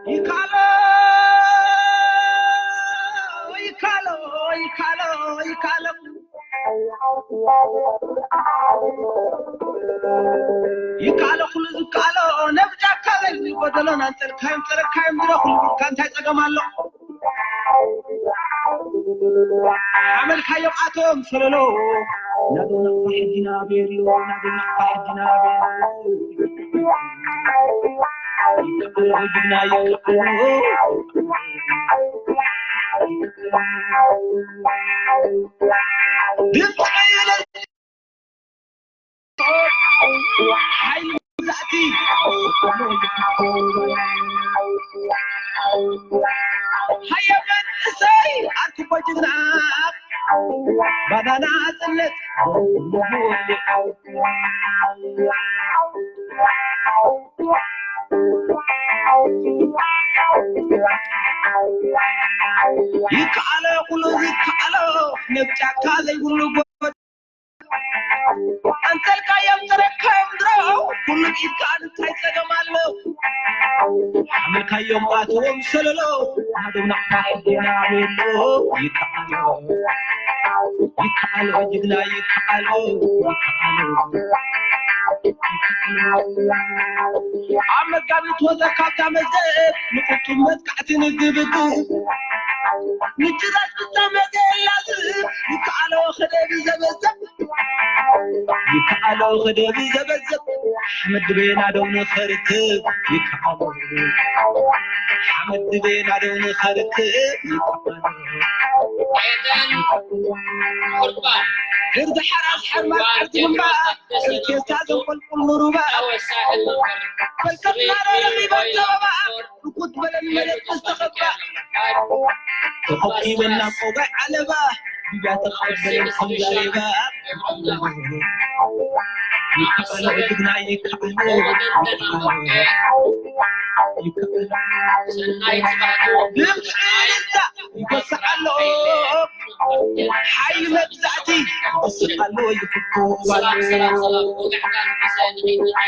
ይካሎ ይካሎ ይካሎ ይካሎ ይካሎ ኩሉ ዝካሎ ነብጃካ በል ጎደሎን ኣንጸልካዮም ጸረካዮም ድረኹ ልቡካ እንታይ ጸገም ኣሎ? ሓመልካዮም ኣቶም ሰለሎ ናዶ ናቕፋ ሕጂ ናበይ ኣሎ? ናዶ ናቕፋ ሕጂ ናበይ ኣሎ? ይካሎ ጅግና ይካሎ ድምፂ ቀይረ ሓይሊ መግዛእቲ ሃየ መንእሰይ ኣርክቦ ጅግና ባናና ጽነት ይከኣሎ ኩሉ ይከኣሎ ነብ ጫካ ዘይብሉ ኣንተልካዮም ተረካዮም ድሮ ኩሉ ኢድካ እንታይ ጸገም ኣሎ ሓመልካዮም ኣትዎም ሰለሎ ኣዶ ናቕፋ ሕጂና ቤሎ ይከኣሎ ይከኣሎ ጅግና ይከኣሎ ይከኣሎ ኣብ መጋቢት ወዘ ካብታ መዘ ንቁጡብ መጥቃዕቲ ንግብግብ ምጭራሽ ብታ መዘ ላዝ ይከኣሎ ከደብ ዘበዘብ ይከኣሎ ከደብ ዘበዘብ ሓመድ ድቤና ደው ንኸርክብ ይከኣሎ ሓመድ ድቤና ደው ንኸርክብ ይከኣሎ ቁርባን ግርዲ ሓራስ ሓርማት ዓዲ ግንባር ኬስታ ዘንቆልቁል ንሩባ ፈልቀትና ረኺበን ዘረባ ርኩት በለን መሬት ዝተኸባ ተኸቢበና ቆባይ ዓለባ ብያ ተቐበለን ከምዘረባ ይከኣሎ ጅግና ይከኣሎ ይከኣሎ ይከኣሎ ድምፂ ይወስዕ ኣሎ ሓይሊ መግዛእቲ ይወስዕ ኣሎ ይፍኮ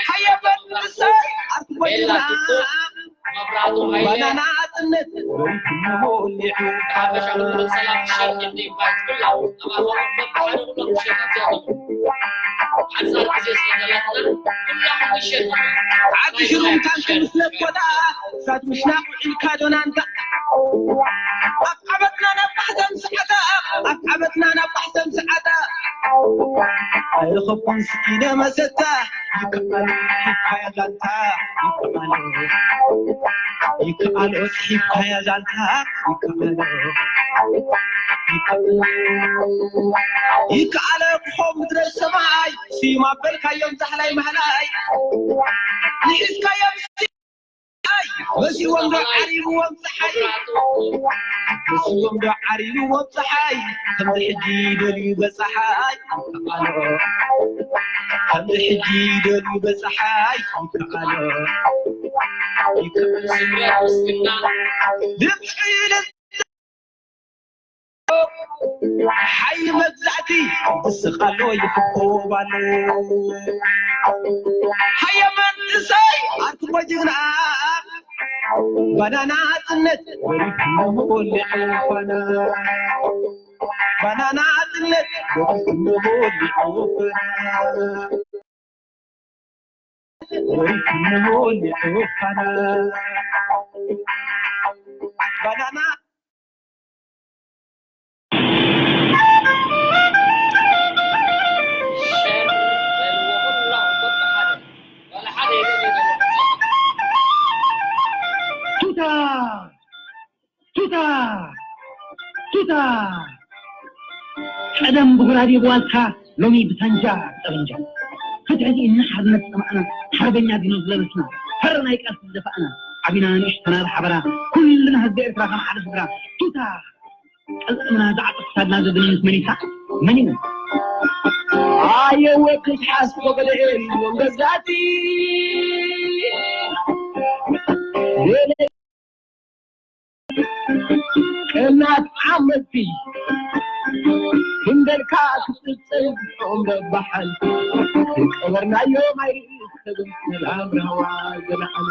ሃየበት ንሰይ ኣርትቦ ጅግና ባናና ኣጥነት ወሪድና ወሊዑ ዓዲ ሽሩምካን ክምስለት ኮዳ ሳት ምሽናቕ ውዒልካ ዶናንታ ኣብ ዓበትና ናብ ባሕተን ሰዓታ ኣብ ዓበትና ናብ ባሕተን ሰዓታ ኣይረኸብኩን ስኢነ መሰታ ይከኣሎ ይካያ ዛንታ ይከኣሎ ይከኣሎ ጽሒፍካያ ዛንታ ይከኣሎ ይከኣሎ ይከኣሎ ክኾ ምድረ ሰማይ ስዩም ኣበልካዮም ዛህላይ ማህላይ ንሒዝካዮም መሲዎም ዶ ዓሪብዎም ፀሓይ መሲዎም ዶ ዓሪብዎም ፀሓይ ከምዚ ሕጂ ይደልዩ በፀሓይ ይከኣሎ ከምዚ ሕጂ ይደልዩ በፀሓይ ይከኣሎ ይከኣሎ ድምፂ ሓይሊ መግዛእቲ ይስቕ ኣሎ ይፍኮብ ኣሎ ሃየ መንእሰይ ኣርክቦ ጅግና ባናና ጽነት ወሪድና መወልዒ ፋና ባናና ጽነት ወሪድና መወልዒ ፋና ቱታ ቱታ ቱታ ቀደም ብጉራዴ ብዋልካ ሎሚ ብሳንጃ ብጠበንጃ ፍትሒ ስኢንና ሓርነት ዝጠማእና ሓርበኛ ዲኖ ዝለበስና ፈር ናይ ቃልሲ ዝደፋእና ዓቢና ንእሽተና ብሓበራ ኩልና ህዝቢ ኤርትራ ከም ሓደ ስድራ ቱታ ቅልጥምና ዝዓጥፍ ክሳድና ዘድንንስ መን ይሳዕ መን እዩ ኣየ ወዲ ትሓስ ወገደ ኤልዮም ገዛእቲ ዓመቲ ክንደልካ ክጽጽል ብጾም ረባሓን ቀበርናዮ ማይ ርእስ ሰላም ራህዋ ዘለዓሉ።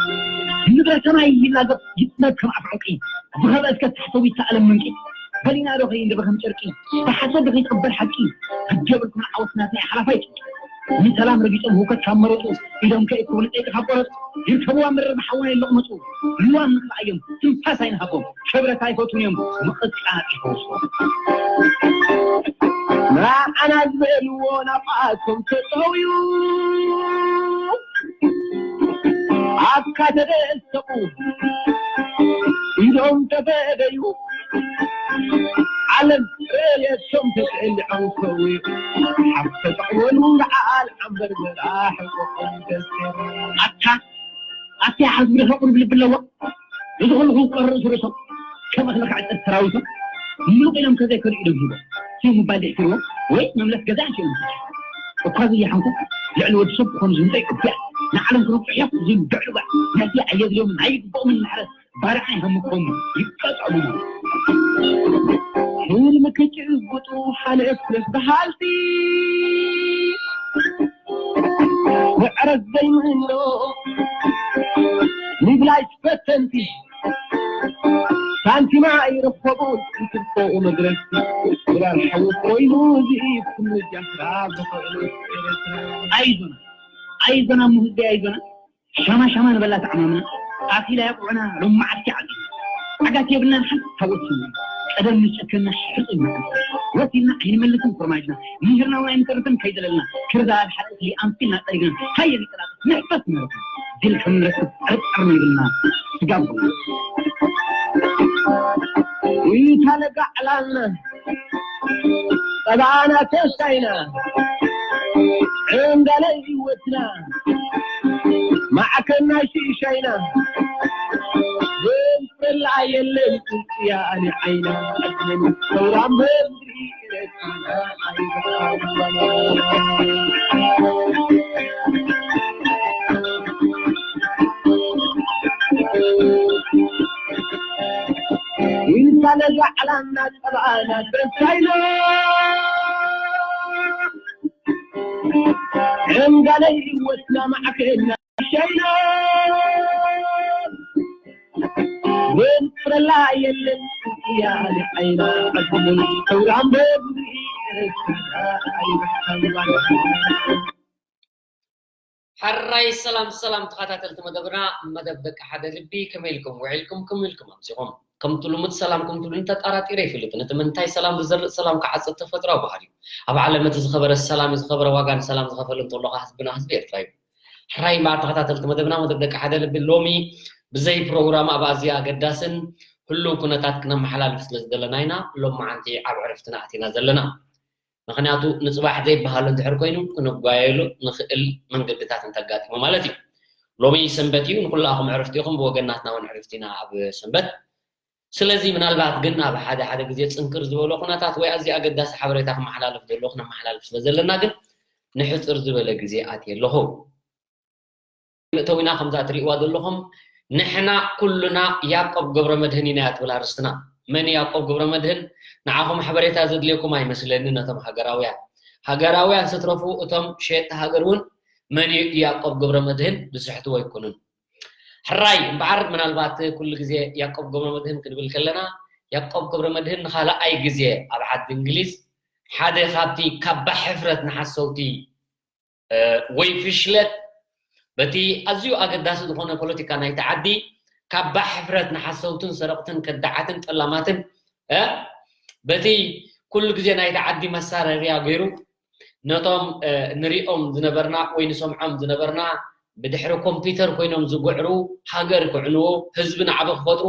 ምድረ ሰማይ ይላገብ ይጥመት ከም ኣፍ ዕንቂ። ዝኸበ እስከ ታሕተዊት ሰኣለም ምንቂ። በሊና ዶ ከይንድበ ከም ጨርቂ። ብሓሶት ዶ ከይትቕበር ሓቂ። ግዲ የብልኩምን ዓወት ናትና ሓላፋይ ጭንቂ። ንሰላም ረጊጾም ህውከት ካብ መረጹ። ኢዶም ከይክብሉ ጸይቂ ካብ ቆረጹ። ይርከብዋ መረብ ሓውና ይለቕመጹ። ልዋም ንኽልኣዮም ትንፋስ ኣይንሃቦም። ክብረት ኣይፈትዉን እዮም ምቕጻዕ ይፈውሶም። ንዓና ዝበልዎ ናብኣቶም ተጠውዩ። ኣፍካ ተደሰቑ ኢዶም ተፈደዩ። ዓለም ረየቶም ተጠሊዖም ሰዊኡ። ሓፍ ተጠቕመሉ ንዓል ዓንበር በላ ሕቆቆም ተሰሩ። ኣታ ኣታ ሓዝቢ ደፈቁ ልብል ኣለዎ። እዚ ኩሉ ክውቀር ርእሱ ርእሶም ከም እኽሊ ክዕጸድ ሰራዊቶም ምሉቕ ኢሎም ከዘይከዱ ኢዶም ሂቦም። ሲም ምባል ደሕሲርዎም ወይ መምለስ ገዛ ኣንሽኦም እኳ ዘይሓንኩ ልዕሊ ወዲ ሰብ ክኾኑ ዝምጠ ኢትዮጵያ ንዓለም ክነብጽሕ እዮም ዝብል ብዕሉባ ናይቲ ኣየድልዮምን ኣይግብኦምን ማሕረስ ባርዓ ይሃምኮም ይቀጽዕሉ። ህልሚ ክጭብጡ ሓለፍ በሃልቲ ምዕረት ዘይምእኖ ምብላይ ፈተንቲ ሳንቲማ ይረኸቡ እንትርፎ መድረስ ብላል ሓዊ ኮይኑ እዚ ኩሉ ጃፍራ ብኽእሉ ኤርትራ። ኣይዞና ኣይዞና ሙህዚ ኣይዞና ሻማ ሻማ ንበላ ተዓማምና ኣኺላ ያቁዕና ሎም መዓልቲ ዓዲ ዓጋት የብልናን ሓንቲ ታወት ስሙ ቀደም ንጨከና ሕርጥ ይመዓል ወሲልና ኣይንመልስን ፍርማጅና ምሂርና እውን ኣይንተርፍን ከይዘለልና ክርዳድ ሓጥእቲ ኣንፊልና ጠሪግና ሃየ ንጠላጥ ንሕፈስ ንረክብ ድል ከም ንረክብ ዕርጣር ነይብልና ስጋብ ኢታ ለጋዕላልና ጠባና ተስፋይና ዕንዳለ ህይወትና ማዕከና ሽሻይና ዘንፈላ የለን ጽያ ኣነ ዓይና ሰውራም በምድሪ ኢንሳለ ዛዕላና ጸባኣና ተንሳይና ዕንጋለይ ህይወትና ማዕከና ሸይና ዘንፍረላ የለን እያ ንዓይና ዓድምን ሰውራን በምድሪ ሕራይ ሰላም ሰላም ተኸታተልቲ መደብና መደብ ደቂ ሓደ ልቢ ከመይ ኢልኩም ውዒልኩም ከም ኢልኩም ኣምሲኹም ከምቲ ልሙድ ሰላም ከም ትብሉን ተጣራጢረ ይፍልጥ ነቲ ምንታይ ሰላም ዝዘርእ ሰላም ክዓጽድ ተፈጥራዊ ባህሪ እዩ ኣብ ዓለም እቲ ዝኸበረ ሰላም እዩ ዝኸበረ ዋጋ ንሰላም ዝኸፈለ እንተሎ ከዓ ህዝብና ህዝቢ ኤርትራ እዩ ሕራይ እምበኣር ተኸታተልቲ መደብና መደብ ደቂ ሓደ ልቢ ሎሚ ብዘይ ፕሮግራም ኣብ ኣዝያ ኣገዳስን ህሉው ኩነታት ክነመሓላልፍ ስለ ዝደለና ኢና ሎም መዓንቲ ኣብ ዕርፍትና ኣቲና ዘለና ምኽንያቱ ንፅባሕ ዘይበሃል እንድሕር ኮይኑ ክንጓየሉ ንኽእል መንገድታት እንተጋጢሙ ማለት እዩ ሎሚ ሰንበት እዩ ንኩላኹም ዕርፍቲ ኢኹም ብወገን ናትና እውን ዕርፍቲ ኢና ኣብ ሰንበት ስለዚ ምናልባት ግን ኣብ ሓደ ሓደ ግዜ ጽንክር ዝበሎ ኩነታት ወይ ኣዝዩ ኣገዳሲ ሓበሬታ ክመሓላልፍ ዘለዎ ክነመሓላልፍ ስለ ዘለና ግን ንሕጽር ዝበለ ግዜ ኣትየ ኣለኹ። መእተዊና ከምዛ ትርእይዋ ዘለኹም ንሕና ኩሉና ያቆብ ገብረመድህን ኢና እያ ትብል ኣርእስትና። መን እዩ ያቆብ ገብረመድህን? ንዓኹም ሓበሬታ ዘድልየኩም ኣይመስለኒ ነቶም ሃገራውያን። ሃገራውያን ስትረፉ እቶም ሸየጥቲ ሃገር እውን መን እዩ ያቆብ ገብረመድህን ዝስሕትዎ ኣይኮኑን። ሕራይ እምበኣር ምናልባት ኩሉ ግዜ ያቆብ ገብረመድህን ክንብል ከለና ያቆብ ገብረመድህን ንኻልኣይ ግዜ ኣብ ዓዲ እንግሊዝ ሓደ ካብቲ ካባ ሕፍረት ንሓሰውቲ ወይ ፍሽለት በቲ ኣዝዩ ኣገዳሲ ዝኾነ ፖለቲካ ናይቲ ዓዲ ካባ ሕፍረት ንሓሰውትን ሰረቕትን ከዳዓትን ጠላማትን በቲ ኩሉ ግዜ ናይቲ ዓዲ መሳረርያ ገይሩ ነቶም ንሪኦም ዝነበርና ወይ ንሰምዖም ዝነበርና ብድሕሪ ኮምፒተር ኮይኖም ዝጉዕሩ ሃገር ክዕንዎ ህዝቢ ናዕቢ ክፈጥሩ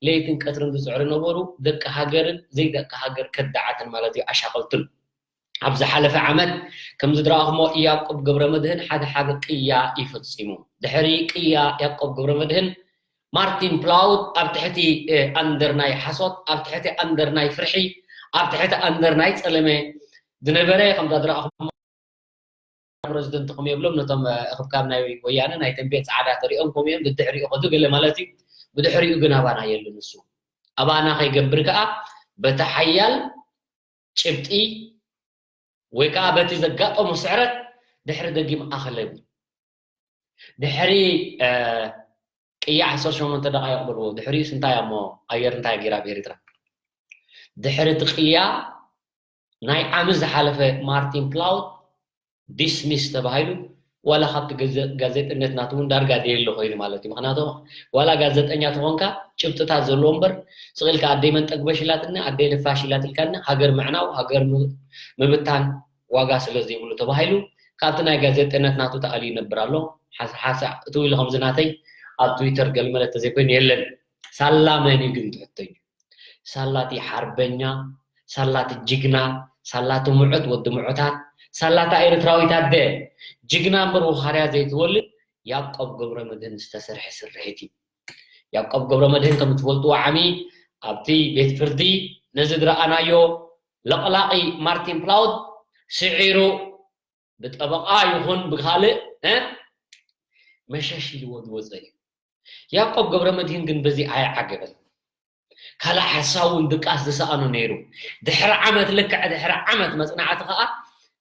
ለይትን ቀትርን ዝፅዕሩ ነበሩ ደቂ ሃገርን ዘይደቂ ሃገር ከዳዓትን ማለት እዩ ኣሻቐልትን ኣብ ዝሓለፈ ዓመት ከም ዝድረኣኹሞ ያቆብ ገብረመድህን ሓደ ሓደ ቅያ እዩ ፈፂሙ ድሕሪ ቅያ ያቆብ ገብረመድህን ማርቲን ፕላውድ ኣብ ትሕቲ ኣንደር ናይ ሓሶት ኣብ ትሕቲ ኣንደር ናይ ፍርሒ ኣብ ትሕቲ ኣንደር ናይ ፀለመ ዝነበረ ከምዛ ዝረኣኹሞ ፕረዚደንት ከም የብሎም ነቶም እክብካብ ናይ ወያነ ናይ ተንቤ ፃዕዳ ተሪኦም ከም እዮም ብድሕሪኡ ከዱ ገለ ማለት እዩ ብድሕሪኡ ግን ኣባና የሉ ንሱ ኣባና ከይገብር ከዓ በቲ ሓያል ጭብጢ ወይ ከዓ በቲ ዘጋጠሙ ስዕረት ድሕሪ ደጊም ኣኸለ ይብል። ድሕሪ ቅያ ዓሰርተ ሸሞንተ ደቃይቕ በልዎ። ድሕሪኡስ እንታይ እሞ ኣየር እንታይ ገይራ ኣብ ኤርትራ? ድሕሪ እቲ ቅያ ናይ ዓሚ ዝሓለፈ ማርቲን ፕላውት ዲስሚስ ተባሂሉ፣ ዋላ ካብቲ ጋዜጠነት ናቱ እውን ዳርጋ ደየሎ ኮይኑ ማለት እዩ። ምክንያቱ ዋላ ጋዜጠኛ ተኾንካ ጭብጥታት ዘለዎ እምበር ስቕ ኢልካ ኣደይ መን ጠግበሽ ኢላትኒ ኣደይ ልፋሽ ኢላት ኢልካኒ ሃገር ምዕናው ሃገር ምብታን ዋጋ ስለ ዘይብሉ ተባሂሉ ካብቲ ናይ ጋዜጠነት ናቱ ተኣልዩ ይነብር ኣሎ። ሓሳዕ እትው ኢሉ ከምዚ ናተይ ኣብ ትዊተር ገልመለ ተዘይኮይኑ የለን። ሳላ መን እዩ ግን ትሕቶ እዩ። ሳላቲ ሓርበኛ፣ ሳላቲ ጅግና፣ ሳላቲ ምዑት ወዲ ምዑታት፣ ሳላታ ኤርትራዊት ኣደ ጅግና እምበር ወኻርያ ዘይትወልድ ያቆብ ገብረ መድህን ዝተሰርሐ ስርሒት እዩ። ያቆብ ገብረ መድህን ከም ትፈልጥዎ ዓሚ ኣብቲ ቤት ፍርዲ ነዚ ዝረኣናዮ ለቕላቒ ማርቲን ፕላውድ ስዒሩ ብጠበቓ ይኹን ብካልእ መሸሽ ኢልዎ ዝወፀ እዩ። ያቆብ ገብረ መድህን ግን በዚ ኣይዓገበን። ካልእ ሓሳብ እውን ድቃስ ዝሰኣኖ ነይሩ። ድሕሪ ዓመት ልክዕ ድሕሪ ዓመት መፅናዕቲ ከዓ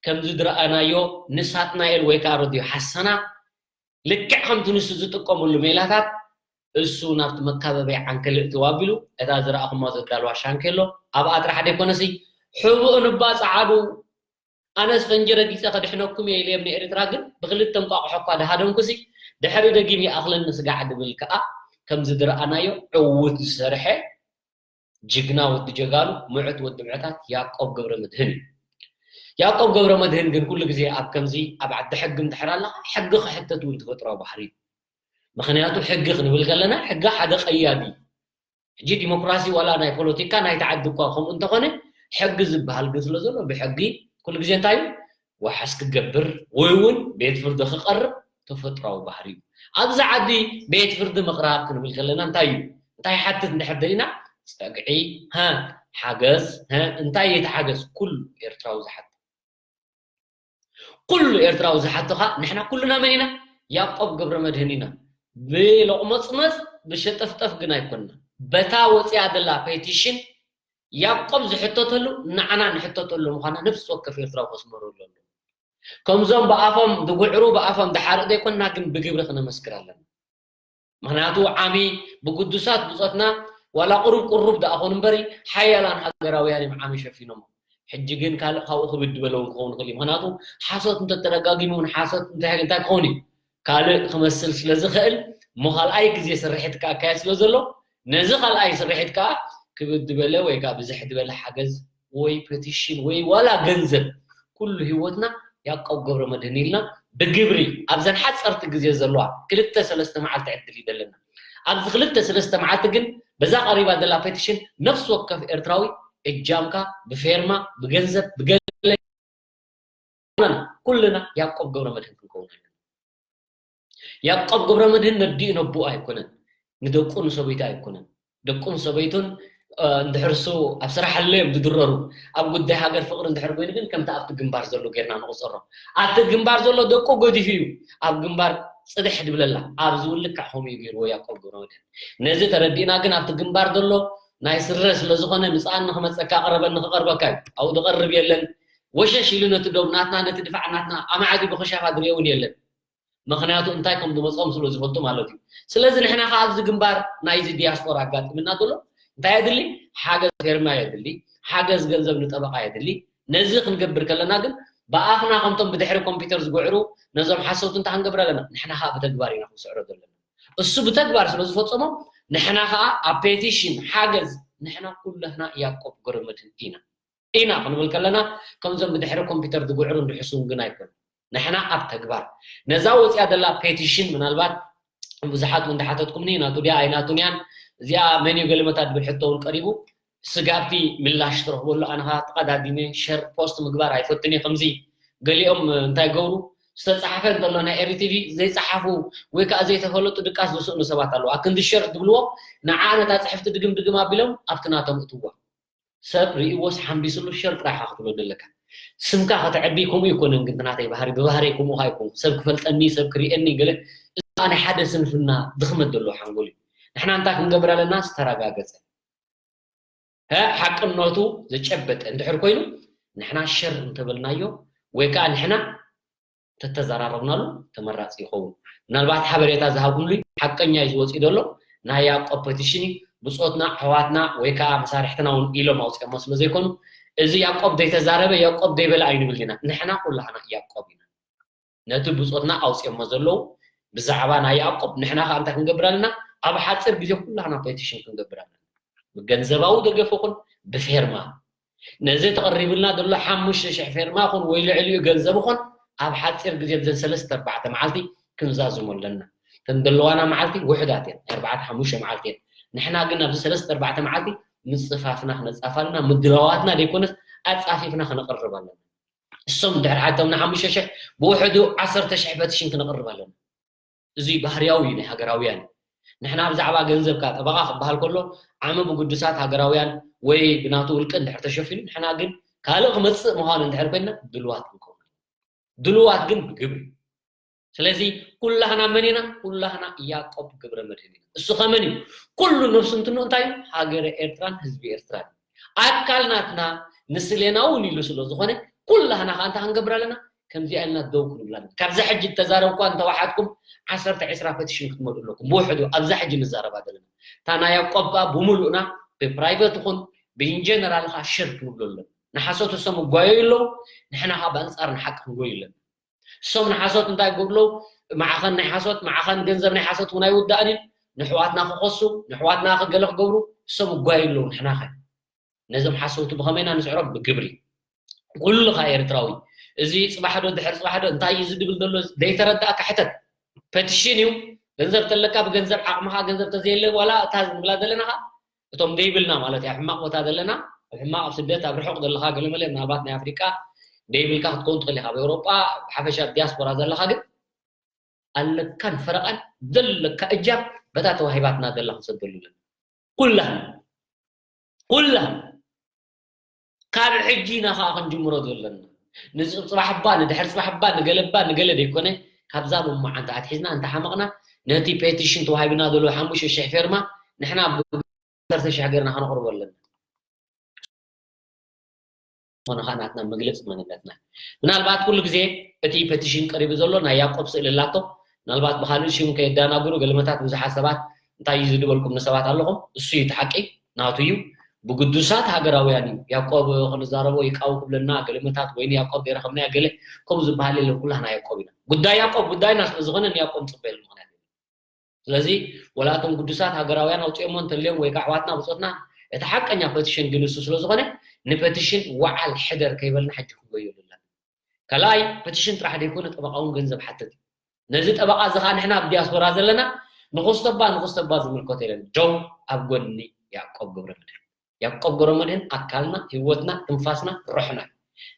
ከምዚ ዝረኣናዮ ንሳጥናኤል ወይ ከዓ ረድዮ ሓሰና ልክዕ ከምቲ ንሱ ዝጥቀመሉ ሜላታት እሱ ናብቲ መካበበይ ዓንከል እትው ኣቢሉ እታ ዝረኣኹማ ዘዳልዋ ሻንኬሎ ኣብኣ ጥራሕ ደይኮነሲ ሕብኡ ንባ ጸዓዱ ኣነስ ፈንጂ ረጊጸ ከድሕነኩም እየ ኢለዮም ንኤርትራ ግን ብክልተ እንቋቑሖ እኳ ድሃደምኩሲ ድሕሪ ደጊም ይኣኽለኒ ስጋዕ ድብል ከኣ ከምዚ ዝረኣናዮ ዕዉት ዝሰርሐ ጅግና ወዲ ጀጋኑ ምዑት ወዲ ምዑታት ያቆብ ገብረ መድህን እዩ። ያቆብ ገብረ መድህን ግን ኩሉ ግዜ ኣብ ከምዚ ኣብ ዓዲ ሕጊ እንድሕር ኣለኻ ሕጊ ክሕተት እውን ተፈጥራዊ ባህሪ እዩ። ምክንያቱ ሕጊ ክንብል ከለና ሕጊ ሓደ ቀያዲ እዩ። ሕጂ ዲሞክራሲ ዋላ ናይ ፖለቲካ ናይቲ ዓዲ እኳ ከምኡ እንተኾነ ሕጊ ዝበሃል ግን ስለ ዘሎ ብሕጊ ኩሉ ግዜ እንታይ እዩ ዋሕስ ክገብር ወይ እውን ቤት ፍርዲ ክቐርብ ተፈጥራዊ ባህሪ እዩ። ኣብዚ ዓዲ ቤት ፍርዲ ምቕራብ ክንብል ከለና እንታይ እዩ እንታይ ሓትት እንድሕር ደሊና ፀግዒ፣ ሓገዝ፣ እንታይ እቲ ሓገዝ ኩሉ ኤርትራዊ ዝሓቶ ኩሉ ኤርትራዊ ዝሓቶ ከዓ ንሕና ኩልና መን ኢና? ያቆብ ገብረ መድህን ኢና። ብሎቕመፅመፅ ብሸጠፍጠፍ ግን ኣይኮንና። በታ ወፂኣ ዘላ ፔቲሽን ያቆብ ዝሕተተሉ ንዓና ንሕተተሉ ምዃና ነብሲ ወከፍ ኤርትራዊ ከስመረሉ ኣለዎ። ከምዞም ብኣፎም ዝጉዕሩ ብኣፎም ዝሓርቕ ዘይኮንና ግን ብግብሪ ክነመስክር ኣለና። ምክንያቱ ዓሚ ብግዱሳት ብፆትና ዋላ ቁሩብ ቁሩብ ደኣ ኾኑ እምበሪ ሓያላን ሃገራውያን እዮም ዓሚ ሸፊኖሞ። ሕጂ ግን ካልእ ካብኡ ክብድ በለ እውን ክኸውን ይኽእል እዩ። ምክንያቱ ሓሶት እንተተደጋጊሙ እውን ሓሶት እንታይ እንታይ ክኸውን እዩ ካልእ ክመስል ስለ ዝኽእል እሞ ካልኣይ ግዜ ስርሒት ክኣካየድ ስለ ዘሎ ነዚ ካልኣይ ስርሒት ከዓ ክብድ በለ ወይ ከዓ ብዝሕ ዝበለ ሓገዝ ወይ ፔቲሽን ወይ ዋላ ገንዘብ ኩሉ ህይወትና ያቆብ ገብረ መድህን ኢልና ብግብሪ ኣብዘን ሓፀርቲ ግዜ ዘለዋ ክልተ ሰለስተ መዓልቲ ዕድል ይደለና። ኣብዚ ክልተ ሰለስተ መዓልቲ ግን በዛ ቀሪባ ዘላ ፔቲሽን ነፍሲ ወከፍ ኤርትራዊ እጃምካ ብፌርማ ብገንዘብ ብገለ ኩልና ያቆብ ገብረ መድህን ክንከውን ኣለና። ያቆብ ገብረ መድህን ነዲኡ ነቦኡ ኣይኮነን፣ ንደቁ ንሰበይቱ ኣይኮነን። ደቁን ሰበይቱን እንድሕር እሱ ኣብ ስራሕ ኣለዮም ዝድረሩ ኣብ ጉዳይ ሃገር ፍቅሪ እንድሕር ኮይኑ ግን ከምቲ ኣብቲ ግንባር ዘሎ ጌርና ንቁፀሮ። ኣብቲ ግንባር ዘሎ ደቁ ገዲፉ እዩ ኣብ ግንባር ፅድሕ ድብለላ ኣብዚ እውን ልክዕ ከምኡ እዩ ገይርዎ ያቆብ ገብረመድህን። ነዚ ተረዲእና ግን ኣብቲ ግንባር ዘሎ ናይ ስረ ስለዝኾነ ምፅኣኒ ክመፀካ ቅረበኒ ክቀርበካ እዩ ኣብኡ ዝቀርብ የለን። ወሸሽ ኢሉ ነቲ ዶብ ናትና ነቲ ድፋዕ ናትና ኣማዕዲ ብክሻፍ ኣድርዮ እውን የለን። ምክንያቱ እንታይ ከም ዝመፅኦም ስለ ዝፈልጡ ማለት እዩ። ስለዚ ንሕና ከዓ ኣብዚ ግንባር ናይዚ ዲያስፖራ ኣጋጢምና ዘሎ እንታይ የድሊ? ሓገዝ ፌርማ የድሊ፣ ሓገዝ ገንዘብ ንጠበቃ የድሊ። ነዚ ክንገብር ከለና ግን ብኣፍና ከምቶም ብድሕሪ ኮምፒውተር ዝጉዕሩ ነዞም ሓሰውቲ እንታይ ክንገብር ኣለና? ንሕና ከዓ ብተግባር ኢና ክንስዕሮ ዘለና። እሱ ብተግባር ስለ ዝፈፀሞ ንሕና ከዓ ኣብ ፔቲሽን ሓገዝ ንሕና ኩለህና ያቆብ ገብረመድህን ኢና። ኢና ክንብል ከለና ከምዞም ብድሕሪ ኮምፒውተር ዝጉዕሩን ዝሕስዉን ግን ኣይኮኑን። ንሕና ኣብ ተግባር ነዛ ወፂኣ ዘላ ፔቲሽን ምናልባት ብዙሓት እውን ዝሓተትኩምኒ ናቱ ድያ ኣይናቱን እያን እዚኣ መን እዩ ገለመታ ዝብል ሕቶ እውን ቀሪቡ ስጋብቲ ምላሽ ትረኽበሉ ኣነ ከዓ ተቐዳዲመ ሸር ፖስት ምግባር ኣይፈቱን እየ ከምዚ ገሊኦም እንታይ ገብሩ ዝተፃሓፈ እንተሎ ናይ ኤሪቲቪ ዘይፀሓፉ ወይ ከዓ ዘይተፈለጡ ድቃስ ዝስእኑ ሰባት ኣለዉ ኣክንዲ ሸር ዝብልዎ ንዓ ነታ ፅሕፍቲ ድግም ድግም ኣቢሎም ኣብቲ ናቶም እትዋ ሰብ ርእይዎስ ሓምቢስሉ ሸር ጥራሕ ክትብሎ ዘለካ ስምካ ከተዕቢ ከምኡ ይኮነን ግን ናተይ ባህሪ ብባህሪ ከምኡ ኣይኮንኩ ሰብ ክፈልጠኒ ሰብ ክርእየኒ ገለ እዚ ናይ ሓደ ስንፍና ድኽመት ዘለዎ ሓንጎል እዩ ንሕና እንታይ ክንገብር ኣለና ዝተረጋገፀ ሓቅነቱ ዝጨበጠ እንድሕር ኮይኑ ንሕና ሸር እንተበልናዮ ወይ ከዓ ንሕና ተተዘራረብናሉ ተመራፂ ይኸውን። ምናልባት ሓበሬታ ዝሃብኩምሉ ሓቀኛ እዩ ዝወፅእ ዘሎ ናይ ያዕቆብ ፐቲሽን እዩ። ብፆትና ኣሕዋትና ወይ ከዓ መሳርሕትና እውን ኢሎም ኣውፅኦሞ ስለ ዘይኮኑ እዚ ያዕቆብ ዘይተዛረበ ያዕቆብ ዘይበለ ኣይንብል ኢና። ንሕና ኩላህና ያዕቆብ ኢና። ነቲ ብፆትና ኣውፅኦሞ ዘለዉ ብዛዕባ ናይ ያዕቆብ ንሕና ከዓ እንታይ ክንገብር ኣለና? ኣብ ሓፂር ግዜ ኩላህና ፔቲሽን ክንገብር ኣለና። ብገንዘባዊ ደገፍ ይኹን ብፌርማ ነዚ ተቐሪብልና ዘሎ ሓሙሽተ ሽሕ ፌርማ ይኹን ወይ ልዕሊኡ ገንዘብ ይኹን ኣብ ሓፂር ግዜ ብዘን ሰለስተ ኣርባዕተ መዓልቲ ክንዛዝሞ ኣለና። እተን ዘለዋና መዓልቲ ውሕዳት እየን፣ ኣርባዕተ ሓሙሽተ መዓልቲ እየን። ንሕና ግን ኣብዚ ሰለስተ ኣርባዕተ መዓልቲ ምፅፋፍና ክነፃፋልና ምድላዋትና ዘይኮነስ ኣፃፊፍና ክነቕርብ ኣለና። እሶም ድሕሪ ሓቶም ንሓሙሽተ ሽሕ ብውሕዱ ዓሰርተ ሽሕ ፐቲሽን ክነቕርብ ኣለና። እዚ ባህርያዊ እዩ ናይ ሃገራውያን። ንሕና ብዛዕባ ገንዘብ ካብ ጠበቓ ክበሃል ከሎ ዓሚ ብግዱሳት ሃገራውያን ወይ ብናቱ ውልቂ እንድሕር ተሸፊኑ ንሕና ግን ካልእ ክመፅእ ምዃኑ እንድሕር ኮይና ድልዋት ክንከውን ድልዋት ግን ብግብሪ። ስለዚ ኩላህና መን ኢና? ኩላህና ያዕቆብ ገብረ መድህን ኢና። እሱ ከመን እዩ? ኩሉ ነብሱ እንትንኡ እንታይ እዩ? ሃገረ ኤርትራን ህዝቢ ኤርትራን ኣካል ናትና ንስሌና እውን ኢሉ ስለ ዝኾነ ኩላህና ከዓ እንታይ ክንገብር ኣለና? ከምዚኣ ኢልና ደው ክንብል ኣለና። ካብዛ ሕጂ እተዛረብኳ እንተወሓድኩም ዓሰርተ ዒስራ ፐቲሽን ክትመልኡ ኣለኩም። ብውሕዱ ኣብዛ ሕጂ ንዛረባ ዘለና እታ ናይ ያዕቆብ ከዓ ብምሉእና ብፕራይቨት ይኹን ብኢንጀነራል ከዓ ሸር ክንብሎ ኣለና። ንሓሶት እሶም እጓየዩ ኣለዉ፣ ንሕና ከዓ ብኣንፃር ንሓቂ ክንጎዩ ኣለና። እሶም ንሓሶት እንታይ ይገብሩ ኣለዉ? ማዕኸን ናይ ሓሶት፣ ማዕኸን ገንዘብ ናይ ሓሶት እውን ኣይውዳእን እዩ። ንሕዋትና ክኸሱ፣ ንሕዋትና ክገለ ክገብሩ እሶም እጓየዩ ኣለዉ። ንሕና ኸ ነዞም ሓሰውቲ ብኸመይ ኢና ንስዕሮም? ብግብሪ። ኩሉ ኸዓ ኤርትራዊ እዚ ፅባሕ ዶ ድሕሪ ፅባሕ ዶ እንታይ እዩ ዝድብል ዘሎ ዘይተረዳእካ ሕተት። ፐቲሽን እዩ። ገንዘብ ተለካ ብገንዘብ ዓቕምኻ ገንዘብ ተዘየለ ዋላ እታ ንብላ ዘለና ኸዓ እቶም ደይብልና ማለት እዩ ኣብ ሕማቕ ቦታ ዘለና ኣብ ሕማቕ ኣብ ስደት ኣብ ርሑቕ ዘለኻ ገለመለ ምናልባት ናይ ኣፍሪቃ ደይብልካ ክትከውን ትኽእል ኢኻ ኣብ ኤውሮጳ ብሓፈሻ ኣብ ዲያስፖራ ዘለኻ ግን ኣለካን ፈረቓን ዘለካ እጃም በታ ተዋሂባትና ዘላ ክንሰደሉ ኣለና ኩላህና ኩላህና ካብ ሕጂ ኢና ከዓ ክንጅምሮ ዘለና ንፅባሕ እባ ንድሕሪ ፅባሕ እባ ንገለ እባ ንገለ ዘይኮነ ካብዛ ሎማዓንቲ ኣትሒዝና እንተሓመቕና ነቲ ፔቲሽን ተዋሂብና ዘሎ ሓሙሽተ ሽሕ ፌርማ ንሕና ዓሰርተ ሽሕ ገርና ከነቕርቦ ኣለና ዝኾነ ከዓ ናትና መግለፂ መንነትና ምናልባት ኩሉ ግዜ እቲ ፐቲሽን ቀሪቡ ዘሎ ናይ ያቆብ ስእሊ ኣላቶ ምናልባት ብካልእ ሽም ከየዳናግሩ ገለመታት ብዙሓት ሰባት እንታይ እዩ ዝድበልኩም ንሰባት ኣለኹም እሱ እዩ እቲ ሓቂ ናቱ እዩ ብግዱሳት ሃገራውያን እዩ ያቆብ ክንዛረቦ ይቃው ክብለና ገለመታት ወይ ንያቆብ ዘይረኸብናዮ ገለ ከምኡ ዝበሃል የለን ኩላህና ያቆብ ኢና ጉዳይ ያቆብ ጉዳይና ስለዝኾነ ንያቆብ ንፅበየሉ ምክንያት ስለዚ ወላ እቶም ግዱሳት ሃገራውያን ኣውፂኦሞ እንተልዮም ወይ ከዓ ኣሕዋትና ብፆትና እቲ ሓቀኛ ፐቲሽን ግን እሱ ስለዝኾነ ንፐቲሽን ወዓል ሕደር ከይበልና ሕጂ ክንጎየሉ ኣለና። ካልኣይ ፐቲሽን ጥራሕ ዘይኮነ ጠበቃ እውን ገንዘብ ሓትት እዩ። ነዚ ጠበቃ እዚ ከዓ ንሕና ኣብ ዲያስፖራ ዘለና ንኹስተባ ንኹስተባ ዝምልከቶ የለን። ጆው ኣብ ጎኒ ያዕቆብ ገብረመድህን። ያዕቆብ ገብረመድህን ኣካልና፣ ህይወትና፣ ትንፋስና፣ ሩሕና እዩ።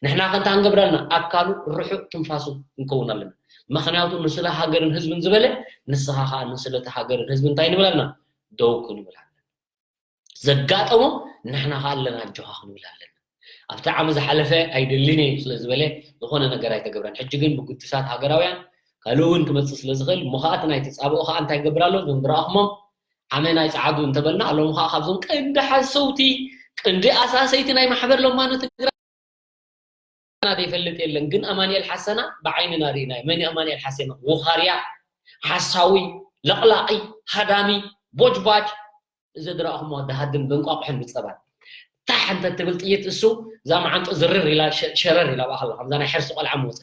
ንሕና ከ እንታይ ክንገብር ኣለና? ኣካሉ፣ ሩሑ፣ ትንፋሱ ክንከውን ኣለና። ምኽንያቱ ንስለ ሃገርን ህዝብን ዝበለ ንስኻ ከኣ ንስለ እቲ ሃገርን ህዝብን እንታይ ንብል ኣለና? ደው ክንብል ኣለና። ዘጋጠሞ ንሕና ከኣ ኣለና ኣጆኻ ክንብል ኣለና። ኣብቲ ዓሚ ዝሓለፈ ኣይደልን እየ ስለ ዝበለ ዝኾነ ነገር ኣይተገብረን። ሕጂ ግን ብግዱሳት ሃገራውያን ካልእ እውን ክመጽእ ስለ ዝኽእል እሞ ከኣ እቲ ናይ ተጻብኦ ከኣ እንታይ ክገብር ኣሎ? እዞም ዝረኣኹሞም ዓመ ናይ ጸዓዱ እንተበልና ኣለዎም ከዓ ካብዞም ቀንዲ ሓሰውቲ ቀንዲ ኣሳሰይቲ ናይ ማሕበር ለማኖ ትግራይ ዘይፈልጥ የለን ግን ኣማንኤል ሓሰና ብዓይንና ርኢናዮ መን ኣማንኤል ሓሰና ውኻርያ ሓሳዊ ለቕላቒ ሃዳሚ ቦጅባጅ እዚ ዝረኣኹሞ ድሃድም ብእንቋቑሕን ብፀባን ታሕ እንተ ትብል ጥይት እሱ እዛ መዓንጡ ዝርር ኢላ ሸረር ኢላ ብኣኸላ ከምዛ ናይ ሕርሲ ቆልዓ መውፀ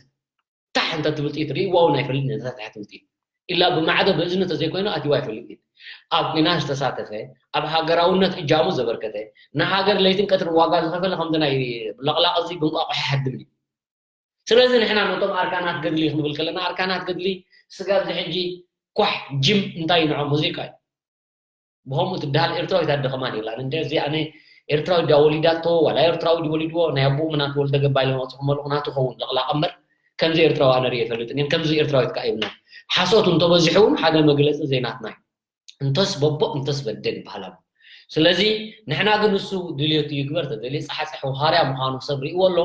ታሕ እንተ ትብል ጥይት ርእይዋ እውን ኣይፈልጥን እያ ተታትሓ ትብል ጥይት ኢላ ብማዕዶ ብእዝኒ ተዘይኮይኑ ኣትይዋ ኣይፈልጥን እዩ ኣብ ኲናት ዝተሳተፈ ኣብ ሃገራውነት እጃሙ ዘበርከተ ንሃገር ለይትን ቀትርን ዋጋ ዝኸፈለ ከምዚ ናይ ለቕላቕ እዚ ብእንቋቑሒ ሃድም እዩ ስለዚ ንሕና ነቶም ኣርካናት ገድሊ ክንብል ከለና ኣርካናት ገድሊ ስጋብ እዚ ሕጂ ኳሕ ጅም እንታይ ንዖ ሙዚቃ እዩ ብኸምኡ ትበሃል ኤርትራዊት ኣደ ከማን የላን እንደ እዚ ኣነ ኤርትራዊት ድያ ወሊዳቶ ዋላ ኤርትራዊ ድዩ ወሊድዎ ናይ ኣቦኡ ምናት ወልደ ገባ ኢሎም ኣውፅኹም ኣለኹ ናቱ ኸውን ለቕላቕ እምበር ከምዚ ኤርትራዊ ኣነ ርእየ ይፈልጥን እየን ከምዚ ኤርትራዊት ከዓ ይብና ሓሶት እንተበዚሑ እውን ሓደ መግለፂ ዘይናትና እዩ እንተስ በቦ እንተስ በደል ይበሃል ኣሎ ስለዚ ንሕና ግን እሱ ድልየቱ ይግበር ተደልየ ፀሓፀሕ ወኻርያ ምዃኑ ሰብ ርእይዎ ኣሎ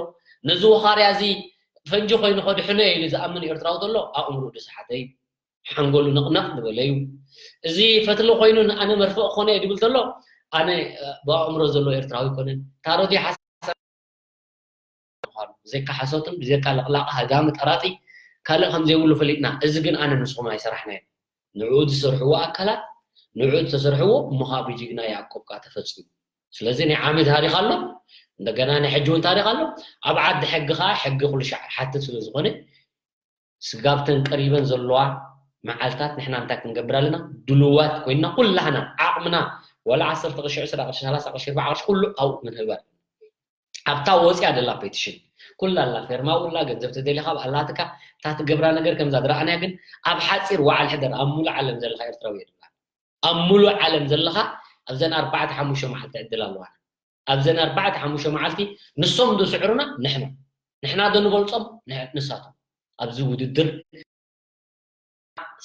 ነዚ ወኻርያ እዚ ፈንጂ ኮይኑ ከድሕኖ ኢሉ ዝኣምን ኤርትራዊ ተሎ ኣእምርኡ ድሰሓተ እዩ ሓንጎሉ ነቕነቕ ዝበለ እዩ። እዚ ፈትሊ ኮይኑ ንኣነ መርፍእ ክኾነ እየ ድብል ተሎ ኣነ ብኣእምሮ ዘሎ ኤርትራዊ ኣይኮነን። ታሮት ይሓስብ ምዃኑ፣ ብዘይካ ሓሶትን ብዘይካ ለቕላቕ ሃዳሚ ጠራጢ ካልእ ከም ዘይብሉ ፈሊጥና። እዚ ግን ኣነ ንስኹም ኣይሰራሕናዮ። ንዕኡ ዝሰርሕዎ ኣካላት፣ ንዕኡ ዝተሰርሕዎ እሞ ከዓ ብጅግና ያዕቆብ ከዓ ተፈጺሙ። ስለዚ ናይ ዓሚ ታሪኽ ኣሎ፣ እንደገና ናይ ሕጂ እውን ታሪኽ ኣሎ። ኣብ ዓዲ ሕጊ ከዓ ሕጊ ኩሉ ሻዕ ሓትት ስለ ዝኾነ ስጋብተን ቀሪበን ዘለዋ መዓልታት ንሕና እንታይ ክንገብር ኣለና? ድሉዋት ኮይና ኩላህና ዓቕምና ወላ ዓሰርተ ቅርሺ፣ ዕስራ ቅርሺ፣ ሰላሳ ቅርሺ፣ ኣርባዓ ቅርሺ ኩሉ ኣብኡ ክንህብ ኣለና። ኣብታ ወፂኣ ደላ ፔቲሽን ኩላ ኣላ፣ ፌርማ ውላ ገንዘብ ተደሊኻ ኣብ ኣላትካ እታ ትገብራ ነገር ከምዛ ዝረኣናያ ግን ኣብ ሓፂር ወዓል ሕደር ኣብ ሙሉእ ዓለም ዘለኻ ኤርትራዊ የድላ ኣብ ሙሉእ ዓለም ዘለኻ ኣብዘን ኣርባዕተ ሓሙሽተ መዓልቲ ዕድል ኣለዋና ኣብዘን ኣርባዕተ ሓሙሽተ መዓልቲ ንሶም ዝስዕሩና ንሕና ንሕና ዶ ንበልፆም ንሳቶም ኣብዚ ውድድር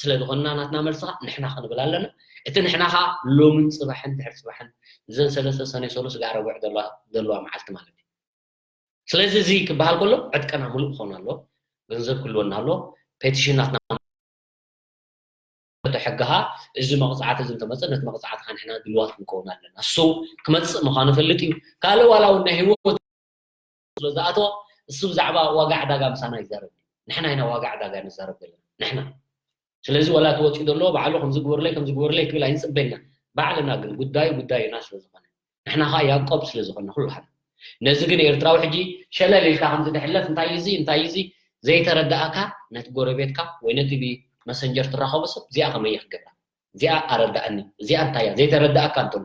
ስለ ዝኾንና ናትና መልስኻ ንሕና ክንብል ኣለና እቲ ንሕና ኸዓ ሎምን ፅባሕን ድሕር ፅባሕን እዘን ሰለስተ ሰነ ሰሉስ ጋዕ ረቡዕ ዘለዋ መዓልቲ ማለት እዩ ስለዚ እዚ ክበሃል ከሎ ዕጥቀና ሙሉእ ክኸውን ኣለዎ ገንዘብ ክህልወና ኣለዎ ፔቲሽን ናትና ሕግኻ እዚ መቕፃዕቲ እዚ እንተመፅእ ነቲ መቕፃዕትኻ ንሕና ድልዋት ክንከውን ኣለና እሱ ክመፅእ ምዃኑ ፈልጥ እዩ ካልእ ዋላ እውን ናይ ህይወት ስለ ዝኣተወ እሱ ብዛዕባ ዋጋ ዕዳጋ ምሳና ይዛረብ ንሕና ኢና ዋጋ ዕዳጋ ንዛረብ ዘለና ንሕና ስለዚ ዋላ እቲ ወፂኡ ዘሎ ባዕሉ ከምዚ ግበርለይ ከምዚ ግበርለይ ክብል ኣይንፅበና ባዕልና ግን ጉዳዩ ጉዳዩና ስለ ዝኾነ ንሕና ከዓ ያቆብ ስለ ዝኾነ ኩሉ ሓደ ነዚ ግን ኤርትራዊ ሕጂ ሸለል ኢልካ ከምዚ ድሕለፍ እንታይ እዚ እንታይ እዚ ዘይተረዳእካ ነቲ ጎረቤትካ ወይ ነቲ ብመሰንጀር ትራኸቦ ሰብ እዚኣ ከመይ ክገብራ እዚኣ ኣረዳእኒ እዚኣ እንታይ እያ ዘይተረዳእካ እንተሎ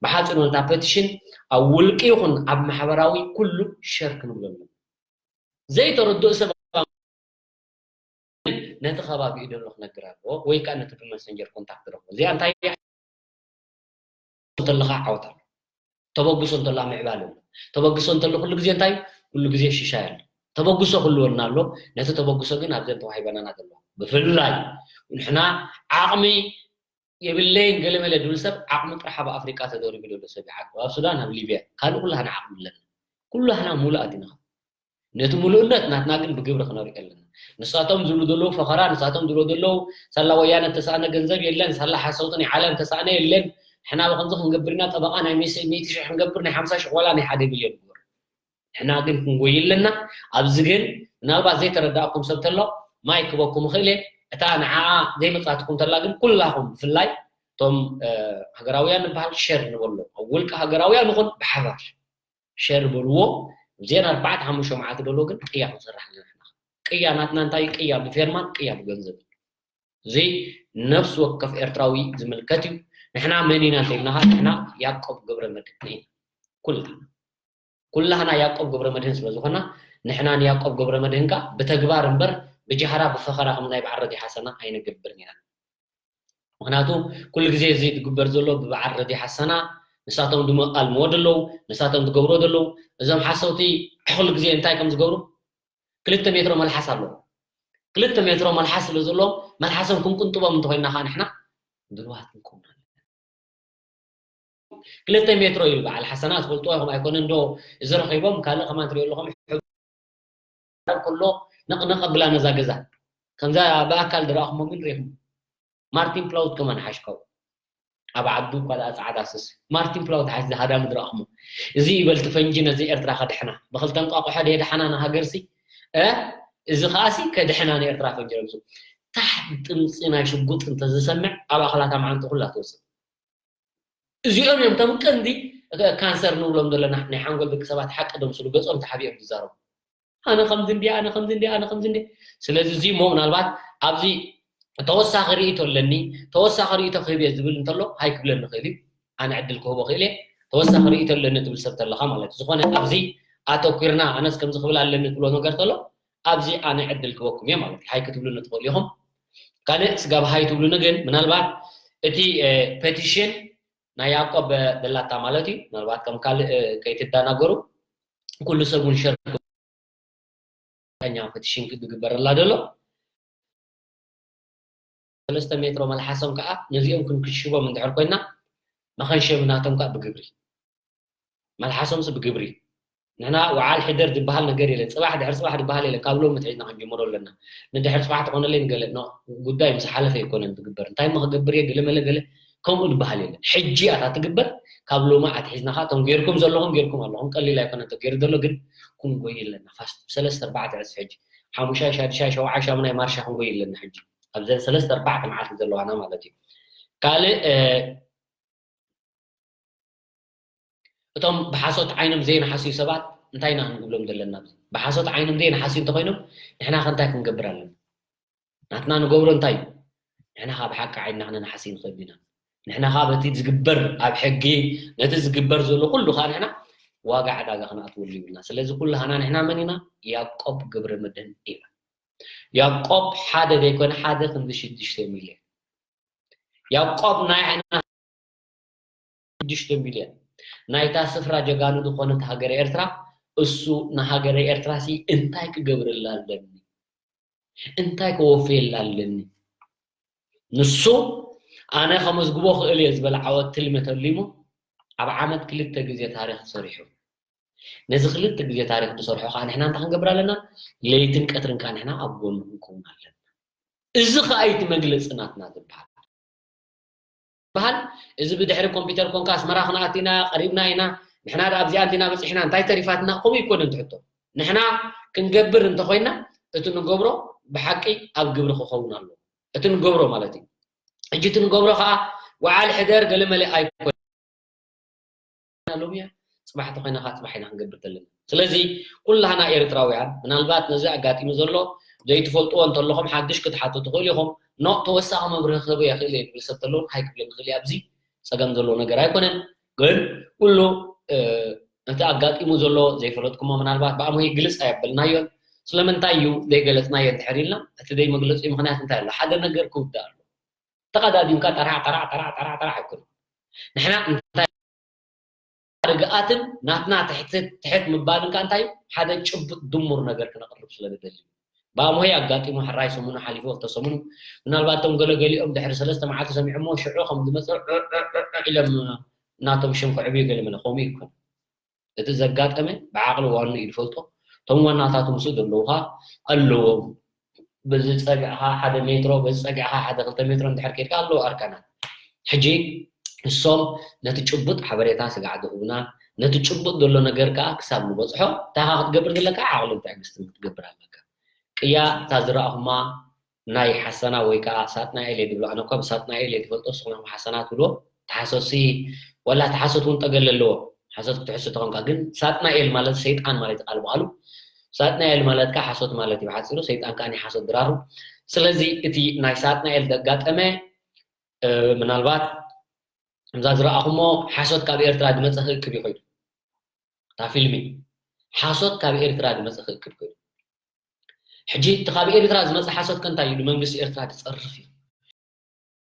ብሓፂሩ ነታ ፐቲሽን ኣብ ውልቂ ይኹን ኣብ ማሕበራዊ ኩሉ ሸር ክንብሎ ኣለና ዘይተረድኡ ሰብ ነቲ ከባቢኡ ደሎ ክነግር ኣለዎ ወይ ከዓ ነቲ ብመሰንጀር ኮንታክት ረኽቦ እዚኣ እንታይ እንተለኻ ዓወት ኣሎ ተበግሶ እንተላ ምዕባል ኣሎ ተበግሶ እንተሎ ኩሉ ግዜ እንታይ ኩሉ ግዜ ሽሻይ ኣሎ ተበግሶ ክልወና ኣሎ ነቲ ተበግሶ ግን ኣብዘን ተዋሂበናና ዘለዋ ብፍላይ ንሕና ዓቕሚ የብለይን ገለመለ ድብል ሰብ ዓቕሚ ጥራሕ ኣብ ኣፍሪቃ ተደሪቡ ዘሎ ሰብ ይዓቅብ ኣብ ሱዳን ኣብ ሊብያ ካልእ ኩላህና ዓቕሚ ኣለና ኩላህና ሙሉእ ኣዲና ነቲ ሙሉእነት ናትና ግን ብግብሪ ክነሪኦ ኣለና ንሳቶም ዝብሉ ዘለዉ ፈኸራ ንሳቶም ዝብሉ ዘለዉ ሳላ ወያነ ተሳእነ ገንዘብ የለን ሳላ ሓሰውቲ ናይ ዓለም ተሳእነ የለን ሕና ብከምዚ ክንገብር ኢና ጠበቃ ናይ ሚእቲ ሽሕ ክንገብር ናይ ሓምሳ ሽሕ ዋላ ናይ ሓደ ሚልዮን ግበር ሕና ግን ክንጎይ ኣለና ኣብዚ ግን ምናልባት ዘይተረዳእኩም ሰብ ተሎ ማይ ክበኩም ይኽእል እየ እታ ንዓኣ ዘይመፃትኩም ተላ ግን ኩላኹም ብፍላይ እቶም ሃገራውያን ንበሃል ሸር ንበሎ ኣብ ውልቂ ሃገራውያን ይኹን ብሓባር ሸር በልዎ እዚአን ኣርባዕተ ሓሙሽተ መዓልቲ ደሎ ግን ቅያ ክንሰርሕ ኣለና ቅያ ናትና እንታይ ቅያ ብፌርማን ቅያ ብገንዘብ እዚ ነፍሲ ወከፍ ኤርትራዊ ዝምልከት እዩ ንሕና መን ኢና እንተይብናኻ ንሕና ያቆብ ገብረ መድህን ኢና ኩልና ኩላህና ያቆብ ገብረ መድህን ስለ ዝኾና ንሕና ንያቆብ ገብረ መድህን ከ ብተግባር እምበር ብጃህራ ብፈኸራ ከም ናይ በዓል ረዲ ሓሰና ኣይንገብርን ኢና ምክንያቱ ኩሉ ግዜ እዚ ዝግበር ዘሎ ብበዓል ረዲ ሓሰና ንሳቶም ድመቃልምዎ ደለዉ ንሳቶም ዝገብሮ ደለዉ እዞም ሓሰውቲ ኩሉ ግዜ እንታይ ከም ዝገብሩ ክልተ ሜትሮ መልሓስ ኣለዎ ክልተ ሜትሮ መልሓስ ስለ ዘለዎም መልሓሶም ክንቅንጥቦም እንተኮይና ከዓ ንሕና ድልዋት ክንከውን ክልተ ሜትሮ እዩ በዓል ሓሰና ትፈልጥዎ ኢኹም ኣይኮነ እንዶ እዚ ረኺቦም ካልእ ከማን ትሪኦ ኣለኹም ከሎ ነቕነቕ ኣብላ ነዛ ገዛ ከምዛ ብኣካል ዝረኣኹሞ ግን ሪኢኹም ማርቲን ፕላውት ከማን ሓሽካው ኣብ ዓዱ እኳ ደኣ ጻዕዳ ስስ ማርቲን ፕላውት ሓሽ ዝሃዳ ምድረኣኹሞ እዚ ይበልቲ ፈንጂ ነዚ ኤርትራ ከድሕና ብክልተ እንቋቑሖ ድየ ድሓና ንሃገርሲ እዚ ከኣሲ ከድሕና ንኤርትራ ፈንጂ ረብሱ ታሕ ጥምፂ ናይ ሽጉጥ እንተዝሰምዕ ኣብ ኣኽላታ መዓንጡ ኩላ ትወፅእ እዚኦም እዮም እቶም ቀንዲ ካንሰር ንብሎም ዘለና ናይ ሓንጎል ደቂ ሰባት ሓቂ ደምስሉ ገጾም ተሓቢኦም ዝዛረቡ ኣነ ከምዚ እንዲ ኣነ ከምዚ እንዲ ኣነ ከምዚ እንዲ ስለዚ እዚ እሞ ምናልባት ኣብዚ ተወሳኺ ርእይቶ ኣለኒ ተወሳኺ ርእይቶ ክህብ እየ ዝብል እንተሎ ሃይ ክብለኒ ክእል እዩ ኣነ ዕድል ክህቦ ክእል እየ ተወሳኺ ርእይቶ ኣለኒ ትብል ሰብ ተለኻ ማለት እዩ ዝኾነ ኣብዚ ኣተኲርና ኣነስ ከምዚ ክብል ኣለኒ ትብሎ ነገር ተሎ ኣብዚ ኣነ ዕድል ክበኩም እየ ማለት እዩ ሃይ ክትብሉኒ ትኽእሉ ኢኹም ካልእ ስጋብ ሃይ ትብሉኒ ግን ምናልባት እቲ ፔቲሽን ናይ ያዕቆብ ደላታ ማለት እዩ ምናልባት ከም ካልእ ከይትዳናገሩ ኩሉ ሰብ እውን ሸር ኛ ፔቲሽን ዝግበረላ ዘሎ ሰለስተ ሜትሮ መልሓሶም ከዓ ነዚኦም ክንክሽቦም እንድሕር ኮይና መኸንሸቢ ናቶም ከዓ ብግብሪ መልሓሶምስ ብግብሪ ንሕና ወዓል ሕደር ዝበሃል ነገር የለን ፅባሕ ድሕር ፅባሕ ዝበሃል የለን ካብ ሎም ምትሒዝና ክንጅምሮ ኣለና ንድሕር ፅባሕ ተኾነለይ ንገለ ጉዳይ ምስ ሓለፈ ኣይኮነን ዝግበር እንታይ ሞ ክገብር እየ ገለ መለ ገለ ከምኡ ዝበሃል የለን። ሕጂ ኣታ ትግበር፣ ካብ ሎሚ ኣትሒዝና ኸዓ እቶም ጌርኩም ዘለኹም ጌርኩም ኣለኹም። ቀሊል ኣይኮነን እቶ ጌሩ ዘሎ፣ ግን ክንጎይ ኣለና። ፋስት ብሰለስተ ኣርባዕተ ዕጽፊ ሕጂ ሓሙሻይ፣ ሻድሻይ፣ ሸውዓይ፣ ሻሙናይ ማርሻ ክንጎይ ኣለና። ሕጂ ኣብዘን ሰለስተ ኣርባዕተ መዓልቲ ዘለዋና ማለት እዩ። ካልእ፣ እ፣ እቶም ብሓሶት ዓይኖም ዘይነሓስዩ ሰባት እንታይ ኢና ክንብሎም ዘለና? ብሓሶት ዓይኖም ዘይነሓስዩ እንተኾይኖም ንሕና ከ እንታይ ክንገብር ኣለና? ናትና ንገብሮ እንታይ እዩ? ንሕና ካብ ሓቂ ዓይንና ክንነሓሲ ንኽእል ኢና። ንሕና ከዓ በቲ ዝግበር ኣብ ሕጊ ነቲ ዝግበር ዘሎ ኩሉ ከዓ ንሕና ዋጋ ዕዳጋ ክንኣትወሉ ይብልና። ስለዚ ኩላህና ንሕና መን ኢና? ያዕቆብ ግብረ መድህን ኢና። ያዕቆብ ሓደ ዘይኮነ ሓደ ክንዲ ሽዱሽተ ሚልዮን። ያዕቆብ ናይ ዓይንና ሽዱሽተ ሚልዮን ናይታ ስፍራ ጀጋኑ ዝኾነት ሃገረ ኤርትራ፣ እሱ ንሃገረ ኤርትራ ሲ እንታይ ክገብርላ ኣለኒ? እንታይ ከወፍየላ ኣለኒ? ንሱ ኣነ ከመዝግቦ ክእል እየ ዝበለ ዓወት ትልሚ ተሊሙ ኣብ ዓመት ክልተ ግዜ ታሪኽ ሰሪሑ። ነዚ ክልተ ግዜ ታሪኽ ዝሰርሖ ከዓ ንሕና እንታይ ክንገብር ኣለና? ለይትን ቀትርን ከዓ ንሕና ኣብ ጎኑ ክንከውን ኣለና። እዚ ከዓ እቲ መግለፂ ናትና ዝበሃል። በሃል፣ እዚ ብድሕሪ ኮምፒውተር ኮንካ ኣስመራ ክንኣቱ ኢና፣ ቀሪብና ኢና፣ ንሕና ደኣ ኣብዚኣ እንዲና በጺሕና፣ እንታይ ተሪፋትና? ከምኡ ኣይኮነን እቲ ሕቶ። ንሕና ክንገብር እንተኾይና፣ እቲ ንገብሮ ብሓቂ ኣብ ግብሪ ክኸውን ኣለዎ። እቲ ንገብሮ ማለት እዩ። ሕጂ እቲ ንገብሮ ኸኣ ወዓል ሕደር ገለ መለ ኣይኮነን። ሎሚ እያ፣ ጽባሕ ተኾይና ኸኣ ጽባሕ ኢና ክንገብር ዘለና። ስለዚ ኩላህና ኤርትራውያን፣ ምናልባት ነዚ ኣጋጢሙ ዘሎ ዘይትፈልጥዎ እንተለኹም ሓድሽ ክትሓቱ ትኽእሉ ኢኹም። ኖእ ተወሳኺ መብርሂ ክህብ እየ ክእል እየ ዝብል ሰብ ተሎ እንታይ ክብል ንኽእል እየ። ኣብዚ ጸገም ዘለዎ ነገር ኣይኮነን። ግን ኩሉ፣ እ፣ እቲ ኣጋጢሙ ዘሎ ዘይፈለጥኩሞ ምናልባት ብኣምሆይ ግልጽ ኣየበልናዮን። ስለምንታይ እዩ ዘይገለጽናዮ እንድሕር ኢልና፣ እቲ ዘይመግለጺኡ ምኽንያት እንታይ ኣሎ? ሓደ ነገር ክውዳእ ኣሎ። ተቐዳዲምካ ጠራዕ፣ ጠራዕ፣ ጠራዕ፣ ጠራዕ፣ ጠራዕ ኣይኮነን። ንሕና እንታይ ርግኣትን ናትና ትሕት፣ ትሕት ምባልን ከኣ እንታይ እዩ? ሓደ ጭቡጥ ድሙር ነገር ክነቕርብ ስለ ንደሊ። ብኣምሆይ ኣጋጢሙ ሕራይ ሰሙኑ ሓሊፉ፣ ክልተ ሰሙኑ፣ ምናልባት እቶም ገለ ገሊኦም ድሕሪ ሰለስተ መዓልቲ ሰሚዖሞ ሽዑ ከም ዝመጸ ዕ፣ ዕ፣ ዕ፣ ዕ ኢሎም ናቶም ሽም ክዕብዩ ገለ መለ ከምኡ ይኮን። እቲ ዘጋጠመ ብዓቕሊ ዋኑ እዩ ዝፈልጦ። እቶም ዋናታት ምስኡ ዘለዉ ኸኣ ኣለዎም። በዚ ጸግዕኻ ሓደ ሜትሮ፣ በዚ ጸግዕኻ ሓደ ክልተ ሜትሮ እንድሕር ኬድካ ኣለዉ ኣርካናት። ሕጂ ንሶም ነቲ ጭቡጥ ሓበሬታ ስጋዕ ዝህቡና፣ ነቲ ጭቡጥ ዘሎ ነገር ከኣ ክሳብ ንበጽሖ፣ እንታይ ኢኻ ክትገብር ዘለካ? ዓቕልን ትዕግስትን ክትገብር ኣለካ። ቅያ እታ ዝረኣኹማ ናይ ሓሰና ወይ ከኣ ሳጥናኤል እየ ዝብሎ። ኣነ እኳ ብሳጥናኤል እየ ዝፈልጦ፣ ንስኹም ኢኹም ሓሰና ትብልዎ። ተሓሰሲ፣ ዋላ ተሓሰት እውን ጠገለ ኣለዎ። ሓሰት ክትሕሱ ተኾንካ፣ ግን ሳጥናኤል ማለት ሰይጣን ማለት እዩ ቃል በቓሉ። ሳጥናኤል ማለት ከኣ ሓሶት ማለት እዩ ብሓጺሩ፣ ሰይጣን ከኣ ናይ ሓሶት ድራሩ። ስለዚ እቲ ናይ ሳጥናኤል ዘጋጠመ፣ እ፣ ምናልባት ከምዛ ዝረኣኹሞ ሓሶት ካብ ኤርትራ ዝመጸ ክእክብ እዩ ኮይኑ። እታ ፊልሚ ሓሶት ካብ ኤርትራ ዝመጸ ክእክብ ኮይኑ። ሕጂ እቲ ካብ ኤርትራ ዝመጸ ሓሶት ከ እንታይ እዩ? ንመንግስቲ ኤርትራ ዝጸርፍ እዩ።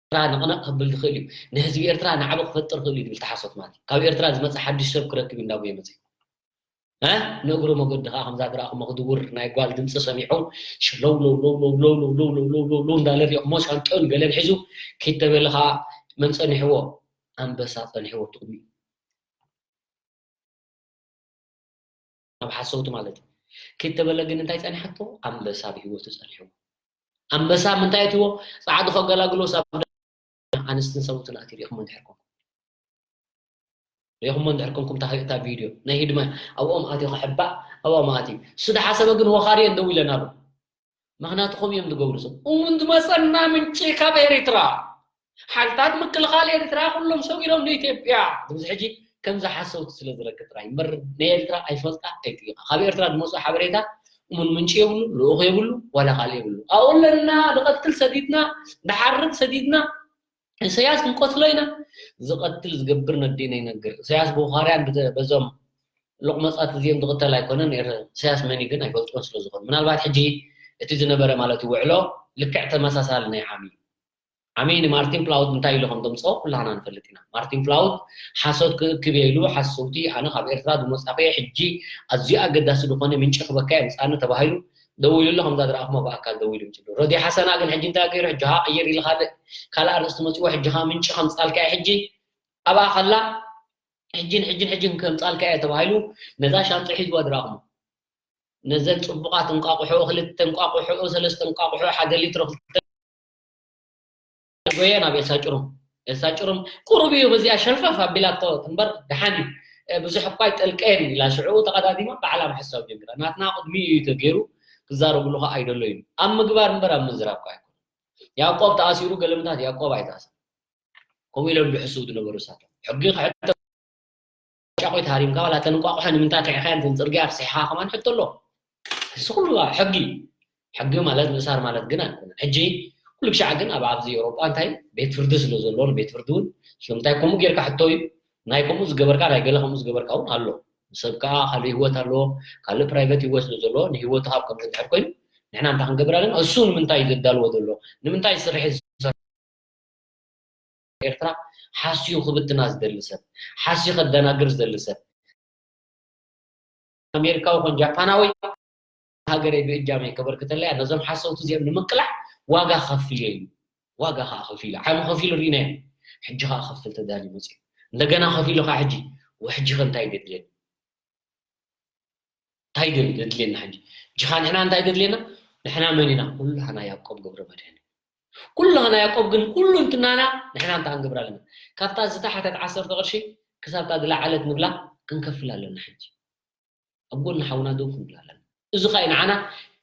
ኤርትራ ነቕነቕ ከብል ዝኽእል እዩ። ንህዝቢ ኤርትራ ናዕቢ ክፈጥር ክእል እዩ ዝብል ተሓሶት ማለት እዩ። ካብ ኤርትራ ዝመጸ ሓድሽ ሰብ ክረክብ እዩ እንዳበየ መጺኡ። እ? ንእግሩ መገዲ ከኣ ከምዛ ዝረኣኹሞ ክድውር ናይ ጓል ድምጺ ሰሚዑ ሽለው ለው ለው ለው ለው ለው ለው ለው ለው ለው ለው እንዳለ ሪኦሞ ሻንጥኦን ገለን ሒዙ ኪድ ተበለ ከኣ መን ጸኒሕዎ? ኣንበሳ ጸኒሕዎ ትቕሚኡ። ናብ ሓሰውቲ ማለት እዩ። ኪድ ተበለ ግን እንታይ ጸኒሓቶ? ኣንበሳ ብህይወቱ ጸኒሕዎ። ኣንበሳ ምንታይ እትዎ? ጻዕዱ ከገላግሎ ሳብ ኣንስትን ሰብኡትን ኣትዩ ሪኢኹሞ እንድሕር ኮንኩም። ሪኢኹሞ እንድሕር ኮንኩም እታ፣ እታ ቪድዮ ናይ ህድማ ኣብኦም ኣትዩ ክሕባእ ኣብኦም ኣትዩ። እሱ ዝሓሰበ ግን ወኻርየን ደው ኢለን ኣሎ። ምኽንያቱ ከምኡ እዮም ዝገብሩ። ሰብ እውን ዝመጸና ምንጪ ካብ ኤርትራ። ሓይልታት ምክልኻል ኤርትራ ኩሎም ሰጊሮም ንኢትዮጵያ። እዚ ሕጂ ከምዚ ሓሰውቲ ስለ ዝረክብ ጥራይ እምበር ንኤርትራ ኣይፈልጣ ኣይጥይቃ። ካብ ኤርትራ ዝመጹ ሓበሬታ እሙን ምንጪ የብሉ፣ ልኡኽ የብሉ፣ ዋላ ካልእ የብሉ። ኣብኡ ኣለና፣ ንቐትል ሰዲድና፣ ንሓርድ ሰዲድና፣ ኢሳያስ ክንቀትሎ ኢና። ዝቐትል ዝገብር ነዴና ይነግር። ኢሳያስ ብቡኻርያን ብተ-፣ በዞም ሎቕመጻት እዚኦም ዝቕተል ኣይኮነን። ኤር-፣ ኢሳያስ መን እዩ ግን ኣይፈልጥዎን ስለ ዝኾኑ። ምናልባት ሕጂ እቲ ዝነበረ ማለት እዩ ውዕሎ ልክዕ ተመሳሳሊ ናይ ዓሚ። ዓሚ ንማርቲን ፕላውት እንታይ ኢሉ ከም ዘምጽኦ ኩላህና ንፈልጥ ኢና። ማርቲን ፕላውት ሓሶት ክእክብ እየ ኢሉ ሓሰውቲ ኣነ ካብ ኤርትራ ዝመጻኹ እየ፣ ሕጂ ኣዝዩ ኣገዳሲ ዝኾነ ምንጪ ክበካ የምጽኣኒ ተባሂሉ ደዊሉሉ ከምዛ ዝረኣኹሞ ብኣካል ደዊሉ ምጽሉ። ረድዮ ሓሰና ግን ሕጂ እንታይ ገይሩ? ሕጂ ሃ ቅይር ኢሉ ካልእ፣ ካልእ ኣርእስቲ መጺዎ፣ ሕጂ ሃ ምንጪ ከምጻልካ እየ፣ ሕጂ ኣብኣ ከላ ሕጂን ሕጂን ሕጂን ከምጻልካ እየ ተባሂሉ ነዛ ሻንጣ ሒዝዋ ዝረኣኹሞ። ነዘን ጽቡቓት እንቋቑሖ፣ ክልተ እንቋቑሖ፣ ሰለስተ እንቋቑሖ፣ ሓደ ሊትሮ፣ ክልተ ጎየ ናብ ኤልሳ ጭሩም። ኤልሳ ጭሩም ቁሩብ እዩ በዚኣ ሸልፈፍ ኣቢላቶ እምበር ደሓን እዩ። እ፣ ብዙሕ እኳ ኣይጠልቀየን ኢላ ሽዑ ተቐዳዲማ ባዕላ ምሕሳብ ጀሚራ። ናትና ቅድሚኡ እዩ ተገይሩ፣ ክዛረብሉ ኸዓ ኣይደሎይን። ኣብ ምግባር እምበር ኣብ ምዝራብ እኳ ኣይኮነን። ያዕቆብ ተኣሲሩ ገለምታት ያዕቆብ ኣይተኣሰረን። ከምኡ ኢሎም ዝሕስቡ ዝነበሩ እሳቶም። ሕጊ ክሕተት ጫቑት ሃሪምካ ዋላ እተን እንቋቑሖ ንምንታይ ኣኪዕካየን እተን ጽርግያ ኣፍሲሕካ ከማን ሕቶ ኣሎ። እዚ ኩሉ ሕጊ፣ ሕጊ ማለት ምእሳር ማለት ግን ኣይኮነን። ሕጂ ኩሉ ክሻዕ ግን ኣብ ኣብዚ ኤውሮጳ እንታይ ቤት ፍርዲ ስለ ዘሎ ንቤት ፍርዲ እውን ስለምንታይ ከምኡ ጌርካ ሕቶ እዩ። ናይ ከምኡ ዝገበርካ ናይ ገለ ከምኡ ዝገበርካ እውን ኣሎ። ሰብ ከዓ ካልእ ህይወት ኣለዎ፣ ካልእ ፕራይቨት ህይወት ስለ ዘለዎ ንህይወቱ ሃብ ከም እንድሕር ኮይኑ ንሕና እንታይ ክንገብር ኣለና? እሱ ንምንታይ እዩ ዘዳልዎ ዘሎ? ንምንታይ ስርሒ ኤርትራ ሓስዩ ክብትና ዝደሊ ሰብ፣ ሓስዩ ከደናግር ዝደሊ ሰብ፣ ኣሜሪካዊ ኮን ጃፓናዊ ሃገረይ ብእጃመይ ከበርክተለያ ነዞም ሓሰውቲ እዚኦም ንምቅላዕ ዋጋ ከፍል እየ ኢሉ። ዋጋ ከዓ ከፊሉ። ዓሚ ከፊሉ ርኢናዮ። ሕጂ ከዓ ከፍል ተዳልዩ መፅዩ። እንደገና ከፊሉ ከዓ ሕጂ፣ ወ-፣ ሕጂ ከ እንታይ የድልየኒ? እንታይ ድል-፣ ዘድልየና ሕጂ? ሕጂ ኸዓ ንሕና እንታይ ዘድልየና? ንሕና መን ኢና? ኩላህና ያዕቆብ ገብረመድህን። ኩላህና ያዕቆብ ግን ኩሉ እንትናና ንሕና እንታይ ክንገብር ኣለና? ካብታ ዝተሓተት ዓሰርተ ቅርሺ ክሳብታ ዝለዓለት ንብላ ክንከፍል ኣለና ሕጂ። ኣብ ጎኒ ሓውና ደው ክንብል ኣለና። እዚ ኸኣ ንዓና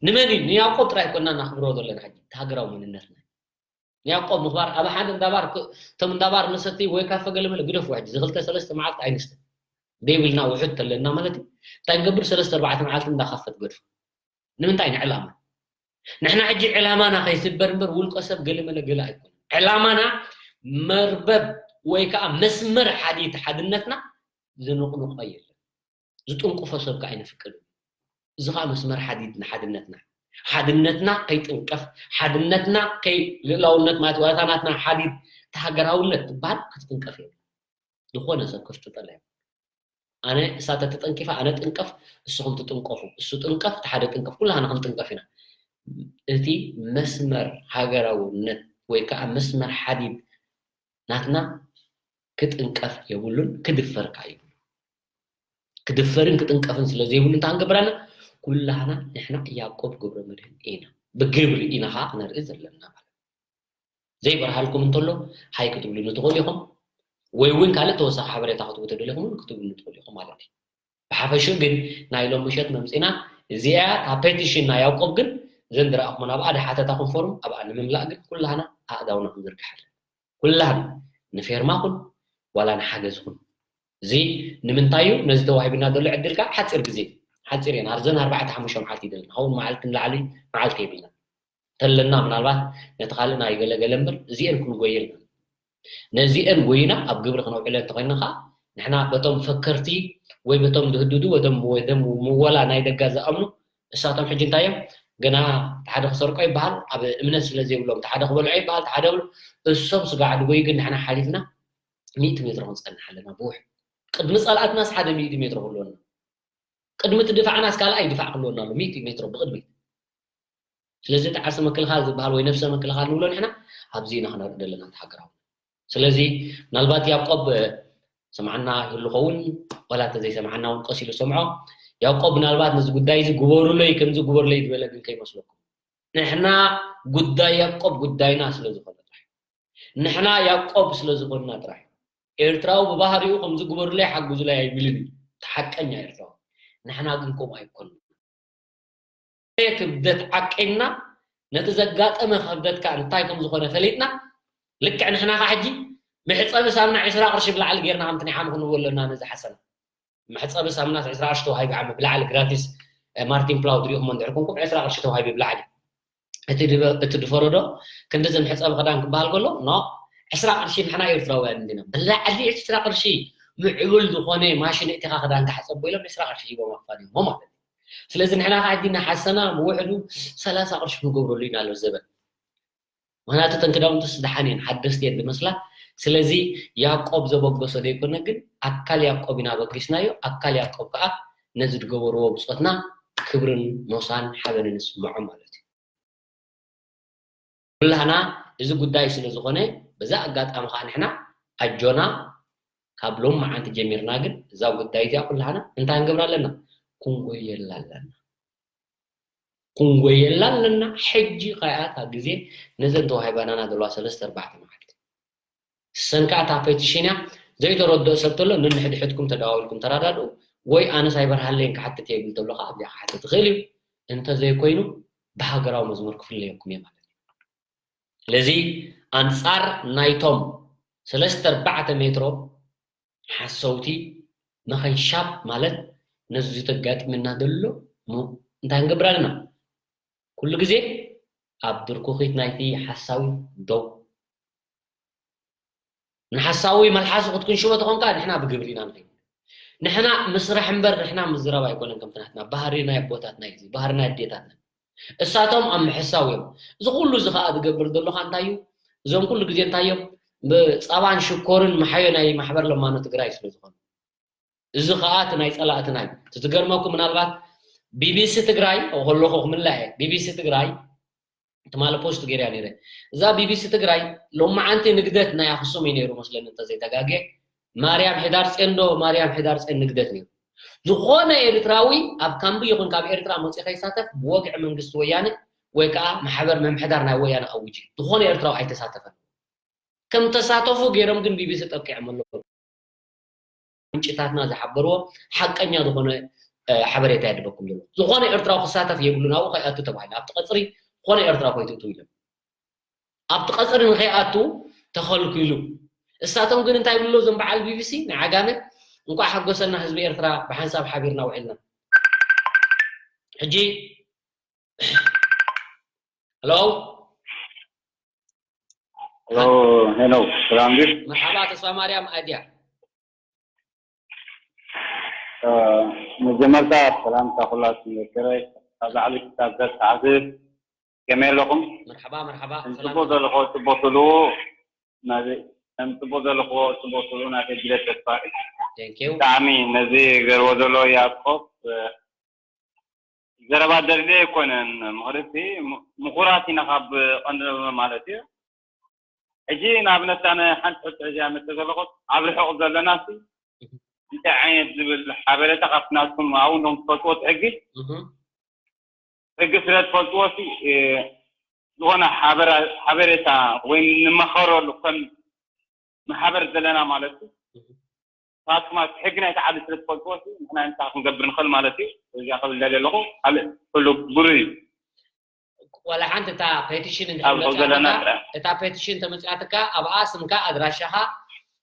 ንመን እዩ? ንያዕቆብ ጥራይ ኮና እናኽብሮ ዘለና ሕጂ። እቲ ሃገራዊ መንነትና። ንያዕቆብ ምኽባር ኣብ ሓደ እንዳ ባር ክ-፣ እቶም እንዳ ባር ንሰቲ ወይ ካፈ ገለ መለ ግደፍዎ ሕጂ። እዚ ክልተ ሰለስተ መዓልቲ ኣይንስተ። ደይብልና ውሑድ ተለና ማለት እዩ። እንታይ ንገብር? ሰለስተ ኣርባዕተ መዓልቲ እንዳ ካፈ ትገድፎ። ንምንታይ? ንዕላማ። ንሕና ሕጂ ዕላማና ከይስበር እምበር ውልቀ ሰብ ገለ መለ ገለ ኣይኮነን። ዕላማና መርበብ ወይ ከዓ መስመር ሓዲት ሓድነትና ዝንቕንቆ የለን። ዝጥንቅፎ ሰብ ከዓ ኣይነፍቅድን። እዚ ከዓ መስመር ሓዲት ንሓድነትና። ሓድነትና ከይጥንቀፍ፣ ሓድነትና ከይ-፣ ልእላውነት ማለት ዋላታ ናትና ሓዲት ተሃገራውነት ትበሃል ክትጥንቀፍ እየ። ዝኾነ ሰብ ክፍጥጠላ እየ። ኣነ እሳ ተተጠንቂፋ ኣነ ጥንቀፍ፣ እስኹም ትጥንቀፉ። እሱ ጥንቀፍ፣ እቲ ሓደ ጥንቀፍ፣ ኩላህና ክንጥንቀፍ ኢና። እቲ መስመር ሃገራውነት ወይ ከዓ መስመር ሓዲት ናትና ክጥንቀፍ የብሉን፣ ክድፈር ከዓ የብሉን። ክድፈርን ክጥንቀፍን ስለ ዘይብሉ እንታይ ክንገብር ኣለና? ኩላህና ንሕና ያዕቆብ ገብረመድህን ኢና። ብግብሪ ኢና ከዓ ክነርኢ ዘለና ማለት እዩ። ዘይበርሃልኩም እንተሎ ሃይ ክትብሉኒ ትኽእሉ ኢኹም፣ ወይ እውን ካልእ ተወሳኺ ሓበሬታ ክትህቡ ተደሊኹም እውን ክትብሉኒ ትኽእሉ ኢኹም ማለት እዩ። ብሓፈሽኡ ግን ናይ ሎም ምሸት መምፂና እዚኣ እታ ፔቲሽን ናይ ያዕቆብ ግን ዘን ዝረኣኹመን ኣብኣ ድሓተታ ኮንፎርም ኣብኣ ንምምላእ ግን ኩላህና ኣእዳውና ክንዝርግሕ ኣለና። ኩላህና ንፌርማኹን ዋላ ንሓገዝኹን። እዚ ንምንታይ እዩ ነዚ ተዋሂብና ዘሎ ዕድል ከዓ ሓፂር ግዜ እዩ። ሓፂር እየን። ኣብዘን ኣርባዕተ ሓሙሽተ መዓልቲ ይደለና። ካብኡ መዓልቲ ንላዕሊ መዓልቲ የብልና። ተለና ምናልባት ነቲ ካልእ ናይ ገለ ገለ እምበር እዚኤን ክንጎየን። ነዚኤን ጎይና ኣብ ግብሪ ክነውዕለን እንተኾይንና ከዓ ንሕና በቶም ፈከርቲ ወይ በቶም ዝህድዱ ወይ በቶም፣ ወይ በቶም ምወላ ናይ ደጋ ዝኣምኑ እሳቶም ሕጂ እንታይ እዮም? ገና እቲ ሓደ ክሰርቆ ይበሃል፣ ኣብ እምነት ስለ ዘይብሎም እቲ ሓደ ክበልዖ ይበሃል፣ እቲ ሓደ ክብሉ፣ እሶም ስጋዕ ድጎዩ ግን ንሕና ሓሊፍና ሚእቲ ሜትሮ ክንጸንሕ ኣለና ብውሕ። ቅድሚ ጸላእትናስ ሓደ ሚእቲ ሜትሮ ክህልወና። ቅድሚ እቲ ድፋዕናስ ካልኣይ ድፋዕ ክህልወና ኣሎ፣ ሚእቲ ሜትሮ ብቕድሚት። ስለዚ እቲ ዓርሰ ምክልኻል ዝበሃል ወይ ነብሰ ምክልኻል ንብሎ ንሕና ኣብዚ ኢና ክነርኢ ዘለና እቲ ሃገራዊ። ስለዚ ምናልባት ያዕቆብ፣ እ፣ ሰምዓና ይህሉ ኸውን፣ ዋላ እንተዘይሰምዓና እውን ቀስ ኢሉ ሰምዖ። ያዕቆብ ምናልባት ነዚ ጉዳይ እዚ ግበሩለይ፣ ከምዚ ግበሩለይ ዝበለ ግን ከይመስለኩም። ንሕና ጉዳይ ያዕቆብ ጉዳይና ስለ ዝኾነ ጥራሕ፣ ንሕና ያዕቆብ ስለ ዝኾንና ጥራሕ፣ ኤርትራዊ ብባህሪኡ ከምዚ ግበሩለይ ሓግዙለይ ኣይብልን እዩ። እቲ ሓቀኛ ኤርትራዊ። ንሕና ግን ከምኡ ኣይኮንና። ክብደት ዓቂንና፣ ነቲ ዘጋጠመ ክብደት ከኣ እንታይ ከም ዝኾነ ፈሊጥና፣ ልክዕ ንሕና ከኣ ሕጂ መሕጸቢ ሳምና ዕስራ ቅርሺ ብላዕሊ ጌርና ከምቲ ናይ ዓሚ ክንህቦ ኣለና ነዚ ሓሰና። መሕጸቢ ሳምና ዕስራ ቅርሺ ተዋሂቡ ዓሚ ብላዕሊ ግራቲስ፣ እ፣ ማርቲን ፕላው ትሪእኹሞ እንድሕር ኮንኩም ዕስራ ቅርሺ ተዋሂቡ ብላዕሊ። እቲ ድበ-፣ እቲ ድፈረዶ ክንዲ ዘምሕጸቢ ክዳን ክበሃል ከሎ፣ ኖ፣ ዕስራ ቅርሺ ንሕና ኤርትራውያን እንዲና። ብላዕሊ ዕስራ ቅርሺ ምዕቡል ዝኾነ ማሽን እቲኻ ክዳን ክሓጸቦ ኢሎም ዕስራ ቅርሺ ሂቦም ኣፋኒሞ ማለት እዩ። ስለዚ ንሕና ከዓ ሕጂ እናሓሰና ብውሕዱ ሰላሳ ቅርሺ ክንገብረሉ ኢና ኣሎ ዘበን። ምኽንያቱ እተን ክዳውንትስ ደሓን እየን፣ ሓደስቲ እየን ዝመስላ። ስለዚ ያዕቆብ ዘበገሶ ዘይኮነ ግን ኣካል ያዕቆብ ኢና ኣበጊስናዮ። ኣካል ያዕቆብ ከዓ ነዚ ዝገበርዎ ብጾትና ክብርን ሞሳን ሓበንን ይስምዖ ማለት እዩ። ኩላህና እዚ ጉዳይ ስለ ዝኾነ፣ በዛ ኣጋጣሚ ከዓ ንሕና ኣጆና ካብ ሎም መዓንቲ ጀሚርና ግን እዛ ጉዳይ እዚኣ ኩላህና እንታይ ክንገብር ኣለና? ክንጎየላ ኣለና። ክንጎየላ ኣለና። ሕጂ ከኣ እታ ግዜ ነዘን ተዋሂባናና ዘለዋ ሰለስተ ኣርባዕተ መዓልቲ። ሰንካ እታ ፔቲሽን እያ። ዘይተረድኦ ሰብ ተሎ፣ ንንሕድሕድኩም ተደዋዊልኩም ተረዳድኡ፣ ወይ ኣነስ ኣይበርሃለይን ክሓትት እየ ይብል ተሎ ከዓ ኣብዚኣ ክሓትት ይኽእል እዩ። እንተዘይኮይኑ ብሃገራዊ መዝሙር ክፍለየኩም እየ ማለት እዩ። ስለዚ ኣንጻር ናይቶም ሰለስተ ኣርባዕተ ሜትሮ ሓሰውቲ ምኽንሻብ ማለት ነዚ ዘጋጥመና ዘሎ ሙ-፣ እንታይ ክንገብር ኣለና? ኩሉ ግዜ ኣብ ድርኩኺት ናይቲ ሓሳዊ ደው። ንሓሳዊ መልሓሱ ክትክንሽቦ ተኾንካ ንሕና ብግብሪ ኢና ንኸይድ። ንሕና ምስራሕ እምበር ንሕና ምዝራብ ኣይኮነን ከምቲ ናትና ባህሪ ናይ ኣቦታትና እዩ፣ ባህሪ ናይ ኣዴታትና። እሳቶም ኣብ ምሕሳው እዮም። እዚ ኩሉ እዚ ኸኣ ዝገብር ዘሎ ኸኣ እንታይ እዩ? እዞም ኩሉ ግዜ እንታይ እዮም? ብጸባን ሽኮርን መሓዮ ናይ ማሕበር ለማኖ ትግራይ ስለ ዝኾኑ። እዚ ኸኣ እቲ ናይ ጸላእትና እዩ። እቲ ትገርመኩም ምናልባት ቢቢሲ ትግራይ ከለኹ ክምላ እየ። ቢቢሲ ትግራይ ትማሊ ፖስት ገይረያ ነይረ። እዛ ቢቢሲ ትግራይ ሎማዓንቲ ንግደት ናይ ኣኽሱም እዩ ነይሩ መስለኒ እንተዘይተጋግየ። ማርያም ሕዳር ጼን ዶ ማርያም ሕዳር ጼን ንግደት ነይሩ። ዝኾነ ኤርትራዊ ኣብ ካምቢ ይኹን ካብ ኤርትራ መፂኡ ከይሳተፍ ብወግዒ መንግስቲ ወያነ ወይ ከዓ ማሕበር ምምሕዳር ናይ ወያነ ኣውጅ እዩ። ዝኾነ ኤርትራዊ ኣይተሳተፈን። ከም ተሳተፉ ገይሮም ግን ቢቢሲ ጠቂዖም ኣለዉ። ምንጭታትና ዝሓበርዎ ሓቀኛ ዝኾነ፣ እ፣ ሓበሬታ የድበኩም ዘሎ። ዝኾነ ኤርትራዊ ክሳተፍ የብሉን፣ ኣብኡ ከይኣቱ ተባሂሉ። ኣብቲ ቀፅሪ ዝኾነ ኤርትራዊ ከይትእትዉ ኢሎም። ኣብቲ ቀፅሪ ንኸይኣቱ ተኸልኪሉ። እሳቶም ግን እንታይ ይብሉ ኣለዉ? እዞም በዓል ቢቢሲ ንዓጋመ፣ "እንቋዕ ሓጎሰና ህዝቢ ኤርትራ፣ ብሓንሳብ ሓቢርና ውዒልና." ሕጂ፣ ሄሎ? ሄሎ፣ ሄኖክ፣ ሰላም ድዩ? መርሓባ፣ ተስፋ ማርያም ኣድያ። እ፣ መጀመርታ ሰላምታ ኩላትኩም ይዘክረ። ካብ ላዕሊ ክሳብ ታሕቲ ከመይ ኣለኹም? መርሓባ፣ መርሓባ፣ ከም ሰላም። ጽቡቕ ዘለኹ ጽቡቕ ትብሉ፣ ነዚ ከም ጽቡቕ ዘለኹ ጽቡቕ ትብሉ ናተይ ግደ ተስፋ እዩ። Thank you። ብጣዕሚ ነዚ ገርዎ ዘሎ ያዕቆብ፣ እ፣ ዘረባ ደልየ ኣይኮነን፣ ምኽሪ እቲ ም-፣ ምኹራት ኢና ካብ ቀንዲ ንብሎ ማለት እዩ። ሕጂ ንኣብነት ኣነ ሓንቲ ሕቶ ሒዘ መፅእ ዘለኹ፣ ኣብ ርሑቕ ዘለና ሲ እንታይ ዓይነት ዝብል ሓበሬታ ካብቲ ናትኩም ኣብኡ እንቶም ትፈልጥዎ እቲ ሕጊ፣ እህ። ሕጊ ስለ ትፈልጥዎ ሲ፣ እ፣ ዝኾነ ሓበራ-፣ ሓበሬታ ወይ ንመኸረሉ ከም ማሕበር ዘለና ማለት እዩ። እህ። ንስኻትኩም ኣብቲ ሕጊ ናይቲ ዓዲ ስለ ትፈልጥዎ፣ ንሕና እንታይ ክንገብር ንኽእል ማለት እዩ። እዚኣ ክብል ደልየ ኣለኹ። ካልእ ኩሉ ብሩህ እዩ። ዋላ ሓንቲ እታ ፔቲሽን እንድሕር ኣብ መጽኣትካ፣ ዘለና ጥራሕ። እታ ፔቲሽን ተመጽኣትካ፣ ኣብኣ ስምካ፣ ኣድራሻኻ፣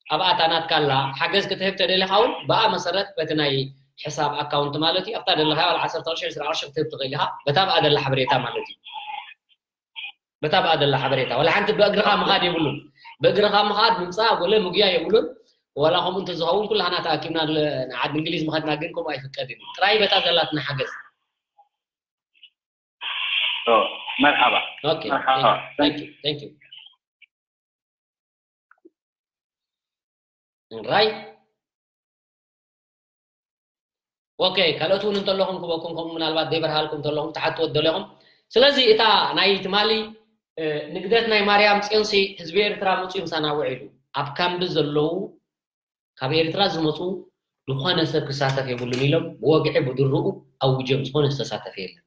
ኣብኣ እታ ናትካ ኣላ። ሓገዝ ክትህብ ተደሊኻ እውን ብኣ መሰረት በቲ ናይ ሕሳብ ኣካውንት ማለት እዩ። ኣብታ ደለኻ ዋላ ዓሰርተ ቅርሺ፣ ዕስራ ቅርሺ ክትህብ ትኽእል ኢኻ። በታ ብኣ ደላ ሓበሬታ ማለት እዩ። በታ ብኣ ደላ ሓበሬታ። ዋላ ሓንቲ ብእግርኻ ምኻድ የብሉን። ብእግርኻ ምኻድ፣ ምምጻእ፣ ጎለ ምግያ የብሉን። ዋላ ከምኡ እንተዝኸውን ኩላህና ተኣኪብና ለ-፣ ንዓዲ እንግሊዝ ምኸድና፣ ግን ከምኡ ኣይፍቀድን እዩ። ጥራይ በታ ዘላትና ሓገዝ። ኦ፣ መርሓባ። ኦኬ፣ መርሓባ። Thank you, thank you, thank you። ራይ። ኦኬ፣ ካልኦት እውን እንተለኹም ክበኩም፣ ከምኡ ምናልባት ዘይበርሃልኩም እንተለኹም ትሓትዎ ትደልኹም። ስለዚ እታ ናይ ትማሊ፣ እ፣ ንግደት ናይ ማርያም ጽዮንሲ ህዝቢ ኤርትራ መጺኡ ምሳና ውዒሉ፣ ኣብ ካምቢ ዘለዉ ካብ ኤርትራ ዝመጹ ዝኾነ ሰብ ክሳተፍ የብሉን ኢሎም ብወግዒ ብድርኡ ኣውጆም፣ ዝኾነ ዝተሳተፈ የለን።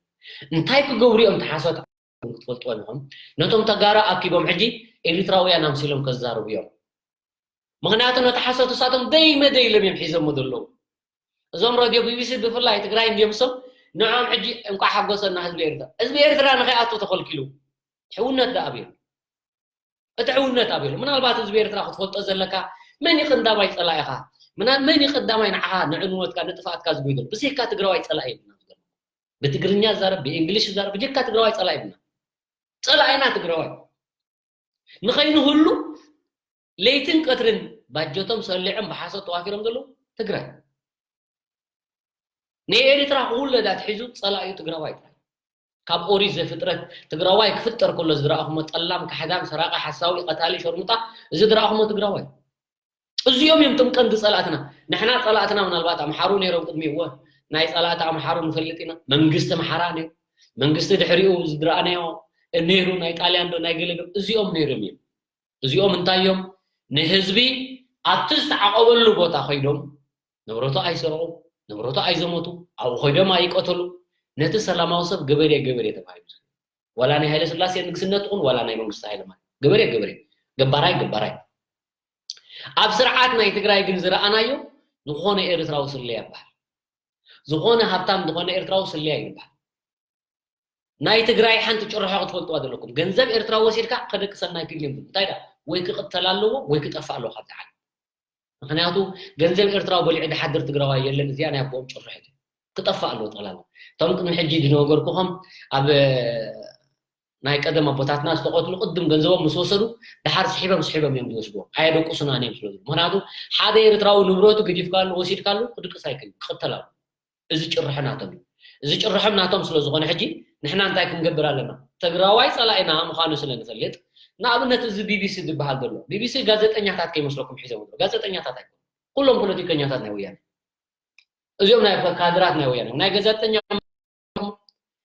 እንታይ ክገብሩ እዮም ተሓሶት? ክትፈልጥዎም ኢኹም። ነቶም ተጋሩ ኣኪቦም ሕጂ ኤርትራውያን ኣምሲሎም ከዛርቡ እዮም። ምኽንያቱ ነቲ ሓሶት እሳቶም ደይመ ደይሎም እዮም ሒዞሞ ዘለዉ። እዞም ረድዮ ቢቢሲ ብፍላይ ትግራይ እንድዮም እሶም፣ ንዕኦም ሕጂ እንቋዕ ሓጎሰና ህዝቢ ኤርትራ። ህዝቢ ኤርትራ ንኸይኣቱ ተኸልኪሉ። ሕውነት ደኣ ኣበይ ኣሎ? እቲ ሕውነት ኣበይ ኣሎ? ምናልባት ህዝቢ ኤርትራ ክትፈልጦ ዘለካ፣ መን እዩ ቀንዳማይ ጸላኢኻ? ምና-፣ መን እዩ ቀዳማይ ንዓኻ፣ ንዕንወትካ፣ ንጥፍኣትካ ዝጎይ ዘሎ? ብዘይካ ትግራዋይ ጸላኢ የብልና። ብትግርኛ ዛረብ፣ ብእንግሊሽ ዛረብ፣ ብጀካ ትግራዋይ ጸላኢ የብልና። ጸላኢና ትግራዋይ። ንኸይንህሉ ለይትን ቀትርን ባጀቶም ሰሊዖም ብሓሶት ተዋፊሮም ዘለዉ ትግራይ። ንኤርትራ ክውለድ ኣትሒዙ ጸላኢኡ ትግራዋይ ጥራይ። ካብ ኦሪት ዘፍጥረት ትግራዋይ ክፍጠር ከሎ ዝረኣኹሞ ጠላም፣ ካሕዳም፣ ሰራቂ፣ ሓሳዊ፣ ቀታሊ፣ ሸርሙጣ፣ እዚ ዝረኣኹሞ ትግራዋይ። እዚኦም እዮም እቶም ቀንዲ ጸላእትና። ንሕና ጸላእትና ምናልባት ኣምሓሩ ነይሮም ቅድሚ፣ እወ፣ ናይ ጸላእቲ ኣምሓሩ ንፈልጥ ኢና። መንግስቲ ኣምሓራ ነይሩ። መንግስቲ ድሕሪኡ ዝረኣናዮ ነይሩ፣ ናይ ጣልያን ዶ ናይ ገለ ዶ፣ እዚኦም ነይሮም እዮም። እዚኦም እንታይ እዮም? ንህዝቢ ኣብቲ ዝተዓቆበሉ ቦታ ከይዶም ንብረቱ ኣይሰርቑ፣ ንብረቱ ኣይዘመቱ፣ ኣብኡ ከይዶም ኣይቀተሉ። ነቲ ሰላማዊ ሰብ ገበሬ ገበሬ ተባሂሉ። ዋላ ናይ ሃይለ ስላሴ ንግስነት ይኹን ዋላ ናይ መንግስቲ ሃይለ ማለት ገበሬ ገበሬ፣ ገባራይ ገባራይ። ኣብ ስርዓት ናይ ትግራይ ግን ዝረኣናዮ ዝኾነ ኤርትራዊ ስለያ ይበሃል። ዝኾነ ሃብታም ዝኾነ ኤርትራዊ ስለያ ይበሃል። ናይ ትግራይ ሓንቲ ጭርሖ ክትፈልጥዋ ዘለኩም። ገንዘብ ኤርትራ ወሲድካ ከደቂ ሰናይ ክልም እንታይ ዳ ወይ ክቕተል ኣለዎ ወይ ክጠፍእ ኣለዎ ካብዚ ዓለም። ምክንያቱ ገንዘብ ኤርትራዊ በሊዑ ዝሓድር ትግራዋይ የለን። እዚኣ ናይ ኣቦኦም ጭርሖ እዩ። ክጠፍእ ኣለዎ ጠቕላላ። እቶም ቅድሚ ሕጂ ዝነገርኩኹም ኣብ ናይ ቀደም ኣቦታትና ዝተቐትሉ ቅድም ገንዘቦም ምስ ወሰዱ ድሓር ስሒቦም ስሒቦም እዮም ዝወስድዎም። ኣየደቁሱናን እዮም ስለ ዝብሉ። ምክንያቱ ሓደ ኤርትራዊ ንብረቱ ገዲፍካሉ ወሲድካሉ ክድቅስ ኣይክእል ክቕተል ኣለዎ። እዚ ጭርሖ ናቶም እዩ። እዚ ጭርሖም ናቶም ስለ ዝኾነ ሕጂ ንሕና እንታይ ክንገብር ኣለና? ትግራዋይ ጸላኢና ምዃኑ ስለ ንፈልጥ ንኣብነት እዚ ቢቢሲ ዝበሃል ዘሎ ቢቢሲ ጋዜጠኛታት ከይመስለኩም ሒዞም ኣለዉ። ጋዜጠኛታት ኣይኮኑ። ኩሎም ፖለቲከኛታት ናይ ወያነ እዚኦም ናይ ካድራት ናይ ወያነ ናይ ጋዜጠኛ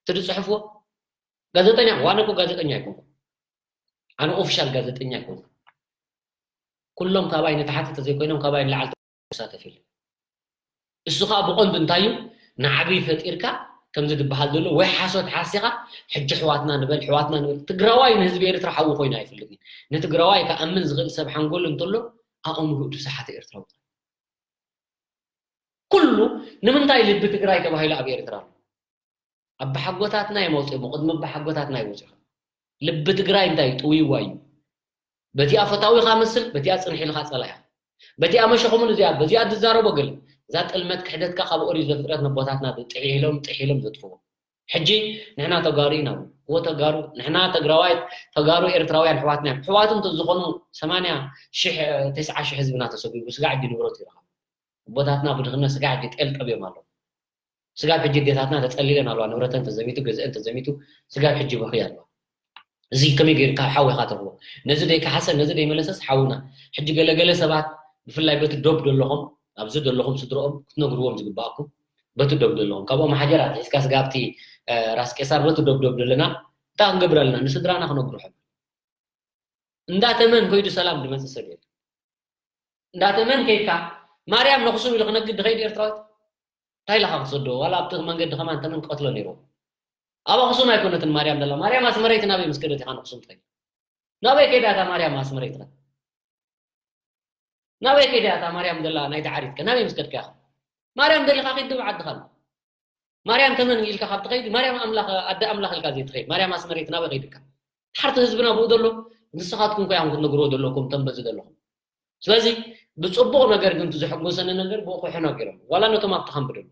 ትድጽሕፍዎ ጋዜጠኛ ዋነ እኮ ጋዜጠኛ ኣይኮንኩም። ኣነ ኦፊሻል ጋዜጠኛ ኣይኮንኩም። ኩሎም ካባይ ንታሕቲ ተዘይኮይኖም ካባይ ንላዕሊ ተሳተፍ የለን። እሱ ከዓ ብቐንዱ እንታይ እዩ ንዓብይ ፈጢርካ ከምዚ ዝበሃል ዘሎ ወይ ሓሶት ሓሲኻ ሕጂ ሕዋትና ንበል ሕዋትና ንበል። ትግራዋይ ንህዝቢ ኤርትራ ሓዊ ኮይኑ ኣይፈልጥን። ንትግራዋይ ክኣምን ዝኽእል ሰብ ሓንጎል እንተሎ ኣእምርኡ ዝሰሓተ ኤርትራዊ ኩሉ ንምንታይ ልቢ ትግራይ ተባሂሉ ኣብ ኤርትራ ኣሎ? ኣባሓጎታትና እዮም ኣውፅኦሞ። ቅድሚ ኣባሓጎታትና ይወፅኡ። ልቢ ትግራይ እንታይ እዩ? ጥውይዋ እዩ። በቲኣ ፈታዊኻ መስል፣ በቲኣ ፅንሕ ኢልካ ፀላኢኻ። በቲኣ መሸኹምን እዚኣ በዚኣ ዝዛረቦ ገለ እዛ ጥልመት ክሕደትካ ካብ ኦሪት ዘፍጥረት ነቦታትና ጥሒሎም ጥሒሎም ዘጥፍዎ። ሕጂ ንሕና ተጋሩ ኢና። እዎ ተጋሩ ንሕና ትግራዋይ ተጋሩ ኤርትራውያን ኣሕዋትና እዮም። ኣሕዋቱ እንተዝኾኑ ሰማንያ ሽሕ ተስዓ ሽሕ ህዝብና ተሰጒጉ ስጋዕ ሕጂ ንብረቱ ይረኸብ። ኣቦታትና ብድኽነት ስጋዕ ሕጂ ጤል ጠብዮም ኣለዉ። ስጋብ ሕጂ ኣዴታትና ተጸሊለን ኣለዋ። ንብረተን ተዘሚቱ፣ ገዝአን ተዘሚቱ፣ ስጋብ ሕጂ በኽያ ኣለዋ። እዚ ከመይ ገይሩ ካብ ሓዊ ኢኻ ተርኽቦ? ነዚ ደይከሓሰ፣ ነዚ ደይመለሰስ ሓውና። ሕጂ ገለገለ ሰባት ብፍላይ በቲ ዶብ ደለኹም፣ ኣብዚ ደለኹም ስድርኦም ክትነግርዎም ዝግባኣኩም በቲ ዶብ ደለኹም። ካብኦም ሓጀር ኣትሒዝካ ስጋብቲ ራስ ቄሳር በቲ ዶብ ዶብ ደለና እንታይ ክንገብር ኣለና? ንስድራና ክነግርሖም። እንዳተመን ኮይዱ ሰላም ዝመጽእ ሰብ የለን። እንዳተመን ከይድካ ማርያም ነኽሱም ኢሉ ክነግድ ድኸይድ ኤርትራዊት እንታይ ኢልኻ ክትሰዶ ዋላ ኣብቲ መንገዲ ከማን ተመን ክቐትሎ ነይሩ። ኣብ ኣኽሱም ኣይኮነትን ማርያም ዘላ። ማርያም ኣስመረይቲ ናበይ ምስ ከደት ኢኻ ነኽሱም ትኸይድ? ናበይ ከይዳ እታ ማርያም ኣስመረይቲ? ናበይ ከይዳ እታ ማርያም ዘላ ናይ ዳዓሪትከ ናበይ ምስ ከድካ ኢኻ? ማርያም ደሊኻ ኺድ ድብ ዓድኻ ኣሎ። ማርያም ተመን ኢልካ ካብ ትኸይድ ማርያም ኣምላኽ ኣደ ኣምላኽ ኢልካ ዘይትኸይድ ማርያም ኣስመረይቲ ናበይ ከይድካ? ሓርቲ ህዝብና ብኡ ዘሎ ንስኻትኩም ኮ ኢኹም ክትነግርዎ ዘለኩም ተንበዚ ዘለኹም። ስለዚ ብጽቡቕ ነገር ግን ዘሐጎሰኒ ነገር ብኡ ክሕኖ ገይሮም ዋላ ነቶም ኣብቲ ካምፕ ደሎ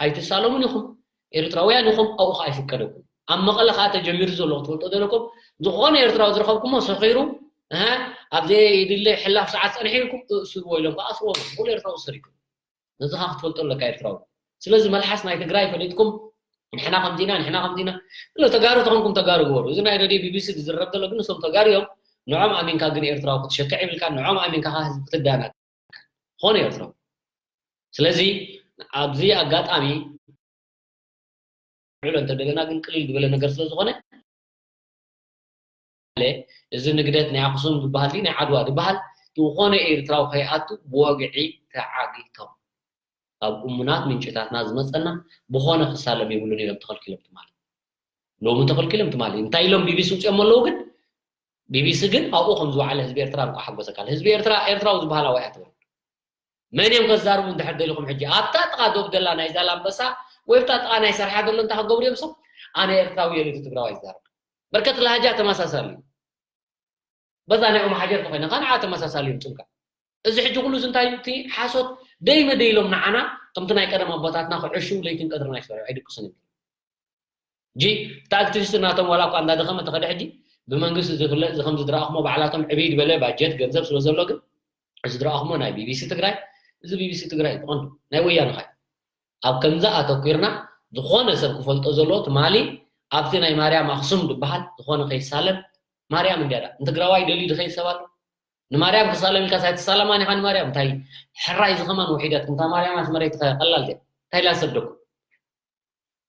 ኣይትሳለሙን ኢኹም ኤርትራውያን ኢኹም ኣብኡ ከዓ ኣይፍቀደኩም። ኣብ መቐለ ከዓ ተጀሚሩ ዘሎ ክትፈልጦ ዘለኩም ዝኾነ ኤርትራዊ ዝረኸብኩሞ ሰኺሩ እህ ኣብ ዘየድሊ ሕላፍ ሰዓት ጸንሒ ኢልኩም እእስርዎ ኢሎም ከዓ ኣስርዎ ኩሉ ኤርትራዊ ሰሪኩም ነዚ ከዓ ክትፈልጦ ኣለካ ኤርትራዊ። ስለዚ መልሓስ ናይ ትግራይ ፈሊጥኩም ንሕና ከምዚና ንሕና ከምዚና እሎ ተጋሩ ተኾንኩም ተጋሩ ግበሩ። እዚ ናይ ሬድዮ ቢቢሲ ዝዝረብ ዘሎ ግን እሶም ተጋሩ እዮም። ንዖም ኣሚንካ ግን ኤርትራዊ ክትሸክዕ ይብልካ ንዖም ኣሚንካ ከዓ ህዝቢ ክትዳና ዝኾነ ኤርትራዊ። ስለዚ ኣብዚ ኣጋጣሚ ንዕሎ እንተደለና ግን ቅልል ዝበለ ነገር ስለ ዝኾነ እዚ ንግደት ናይ ኣኽሱም ዝበሃል ናይ ዓድዋ ዝበሃል ዝኾነ ኤርትራዊ ከይኣቱ ብወግዒ ተዓጊቶም ካብ እሙናት ምንጭታትና ዝመፀና ብኾነ ክሳለም የብሉን ኢሎም ተኸልኪሎም ትማሊ ሎሚ ተኸልኪሎም ትማሊ እንታይ ኢሎም ቢቢሲ ውፅኦም ኣለዉ ግን ቢቢሲ ግን ኣብኡ ከም ዝወዓለ ህዝቢ ኤርትራ እንኳ ሓጎሰካ ህዝቢ ኤርትራ ኤርትራዊ ዝበሃል ኣዋይ ኣትበል መን እዮም ከዛርቡ እንድሕር ደሊኹም ሕጂ ኣብታ ጥቓ ዶብ ደላ ናይ ዛላምበሳ ወይ ብታ ጥቓ ናይ ሰርሓ ደሎ እንታይ ክገብሩ እዮም ሰብ ኣነ ኤርትራዊ የለ ትግራዋይ ይዛረብ በርከት ለሃጃ ተመሳሳሊ እዩ በዛ ናይ ኦም ሓጀር ተኾይነ ከንዓ ተመሳሳሊ እዮም ጽምካ እዚ ሕጂ ኩሉ እንታይ እቲ ሓሶት ደይመ ደይሎም ንዓና ከምቲ ናይ ቀደም ኣቦታትና ክዕሹ ለይትን ቀድርን ኣይሰሩ ኣይድቅሱን እዮም ጂ እቲ ኣክቲቪስት ናቶም ዋላ እኳ እንዳደኸመ ተኸደ ሕጂ ብመንግስቲ ዝፍለጥ እዚ ከም ዝድረኣኹሞ ባዕላቶም ዕብይ ዝበለ ባጀት ገንዘብ ስለ ዘሎ ግን እዚ ዝረኣኹሞ ናይ ቢቢሲ ትግራይ እዚ ቢቢሲ ትግራይ ብቐንዱ ናይ ወያነ ኻይ ኣብ ከምዚ ኣተኲርና ዝኾነ ሰብ ክፈልጦ ዘለዎ ትማሊ ኣብቲ ናይ ማርያም ኣኽሱም ዝበሃል ዝኾነ ከይሳለም ማርያም እንድያ ንትግራዋይ ደልዩ ድኸይድ ሰብ ኣሎ ንማርያም ክሳለም ኢልካ ሳይትሳለማን ኢኻ ንማርያም እንታይ ሕራይ ዝኸማን ውሒዳት እንታ ማርያም ኣስመረይትኸ ቀላል ድያ እንታይ ኢላ ሰደኩም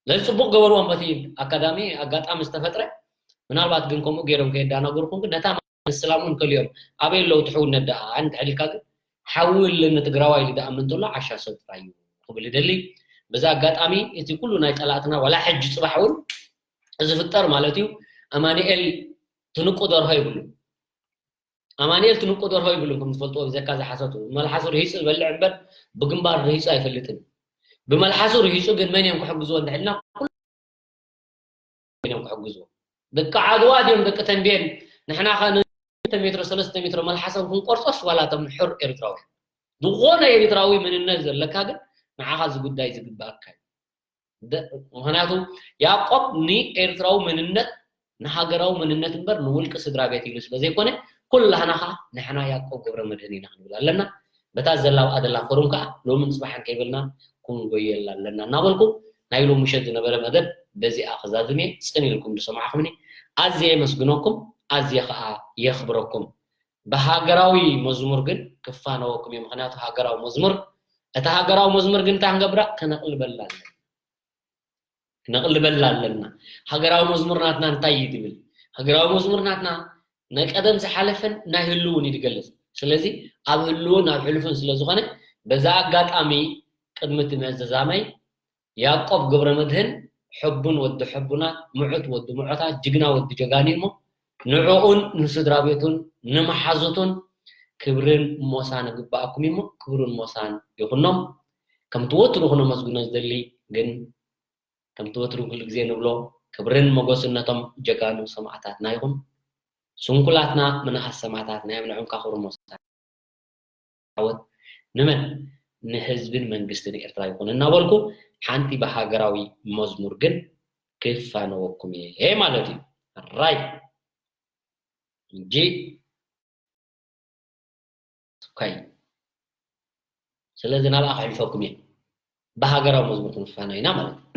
ነዚ ጽቡቕ ገበርዎም በቲ ኣካዳሚ ኣጋጣሚ ዝተፈጥረ ምናልባት ግን ከምኡ ገይሮም ከየዳናገርኩም ግን ነታ ምስላሙን ከልዮም ኣበይ ኣለዉ ትሕውነት ደኣ ኣንድሕር ኢልካ ግን ሓዊ ኣለኒ ትግራዋይ ኢሉ ደኣ ምንትሎ ዓሻ ሰብ ጥራይ እዩ ክብል ይደሊ በዚ ኣጋጣሚ እቲ ኩሉ ናይ ጸላእትና ዋላ ሕጂ ጽባሕ እውን ዝፍጠር ማለት እዩ ኣማኒኤል ትንቁ ደርሆ ይብሉ ኣማኑኤል ትንቁ ደርሆ ይብሉን ከም ዝፈልጥዎ ብዘካ ዝሓሰቱ። ብመልሓሱ ርሂፁ ዝበልዕ እምበር ብግንባር ርሂፁ ኣይፈልጥን። ብመልሓሱ ርሂፁ ግን መን እዮም ክሕግዝዎ እንድሕልና እዮም ክሕግዝዎ። ደቂ ዓድዋ ድዮም ደቂ ተንቤን ንሕና ከ ን2 ሜትሮ 3 ሜትሮ መልሓሶም ክንቆርጾስ ዋላ እቶም ሕር ኤርትራዊ ዝኾነ ኤርትራዊ መንነት ዘለካ ግን ንዓኻ እዚ ጉዳይ ዝግባኣካ እዩ። ደ- ምክንያቱ ያዕቆብ ንኤርትራዊ መንነት ንሃገራዊ መንነት እምበር ንውልቂ ስድራ ቤት ኢሉ ስለ ዘይኮነ ኩላህና ኸዓ ንሕና ያዕቆብ ገብረ መድህን ኢና ክንብል ኣለና። በታ ዘላብኣ ዘላ ፎርም ከዓ ሎምን ፅባሕን ከይበልና ክንጎየላ ኣለና እናበልኩ ናይ ሎሚ ምሸት ዝነበረ መደብ በዚኣ ክዛዝም እየ። ፅን ኢልኩም ዝሰማዕኩምኒ ኣዝየ የመስግነኩም፣ ኣዝየ ከዓ የኽብረኩም። ብሃገራዊ መዝሙር ግን ክፋነወኩም እየ። ምክንያቱ ሃገራዊ መዝሙር እታ ሃገራዊ መዝሙር ግን እንታይ ክንገብራ ክነቕልበላ ኣለና። ክነቕልበላ ኣለና። ሃገራዊ መዝሙር ናትና እንታይ እዩ ዝብል? ሃገራዊ መዝሙር ናትና ናይ ቀደም ዝሓለፈን ናይ ህልውን እዩ ዝገልጽ። ስለዚ ኣብ ህልውን ኣብ ሕሉፍን ስለ ዝኾነ በዛ ኣጋጣሚ ቅድሚ እቲ መዘዛመይ ያዕቆብ ገብረ መድህን ሕቡን ወዲ ሕቡናት፣ ምዑት ወዲ ምዑታት፣ ጅግና ወዲ ጀጋኑ እሞ ንዕኡን ንስድራ ቤቱን ንመሓዙቱን ክብርን ሞሳን ይግባኣኩም እሞ ክብርን ሞሳን ይኹኖም። ከምቲ ወትሩ ክነመስግኖ ዝደሊ ግን ከምቲ ወትሩ ኩሉ ግዜ ንብሎ ክብርን ሞገስን ነቶም ጀጋኑ ሰማዕታትና ይኹን። ስንኩላትና ምንኣስ ሰማዕታት ናይ ኣምንዑንካ ክብርን ሞሳን ዓወት ንመን ንህዝብን መንግስትን ኤርትራ ይኹን እናበልኩ ሓንቲ ብሃገራዊ መዝሙር ግን ክፋነወኩም እየ ማለት እዩ። ራይ እንጂ ኳይ ስለዚ ናብኣ ከሕልፈኩም እየ። ብሃገራዊ መዝሙር ክንፋነው ኢና ማለት እዩ።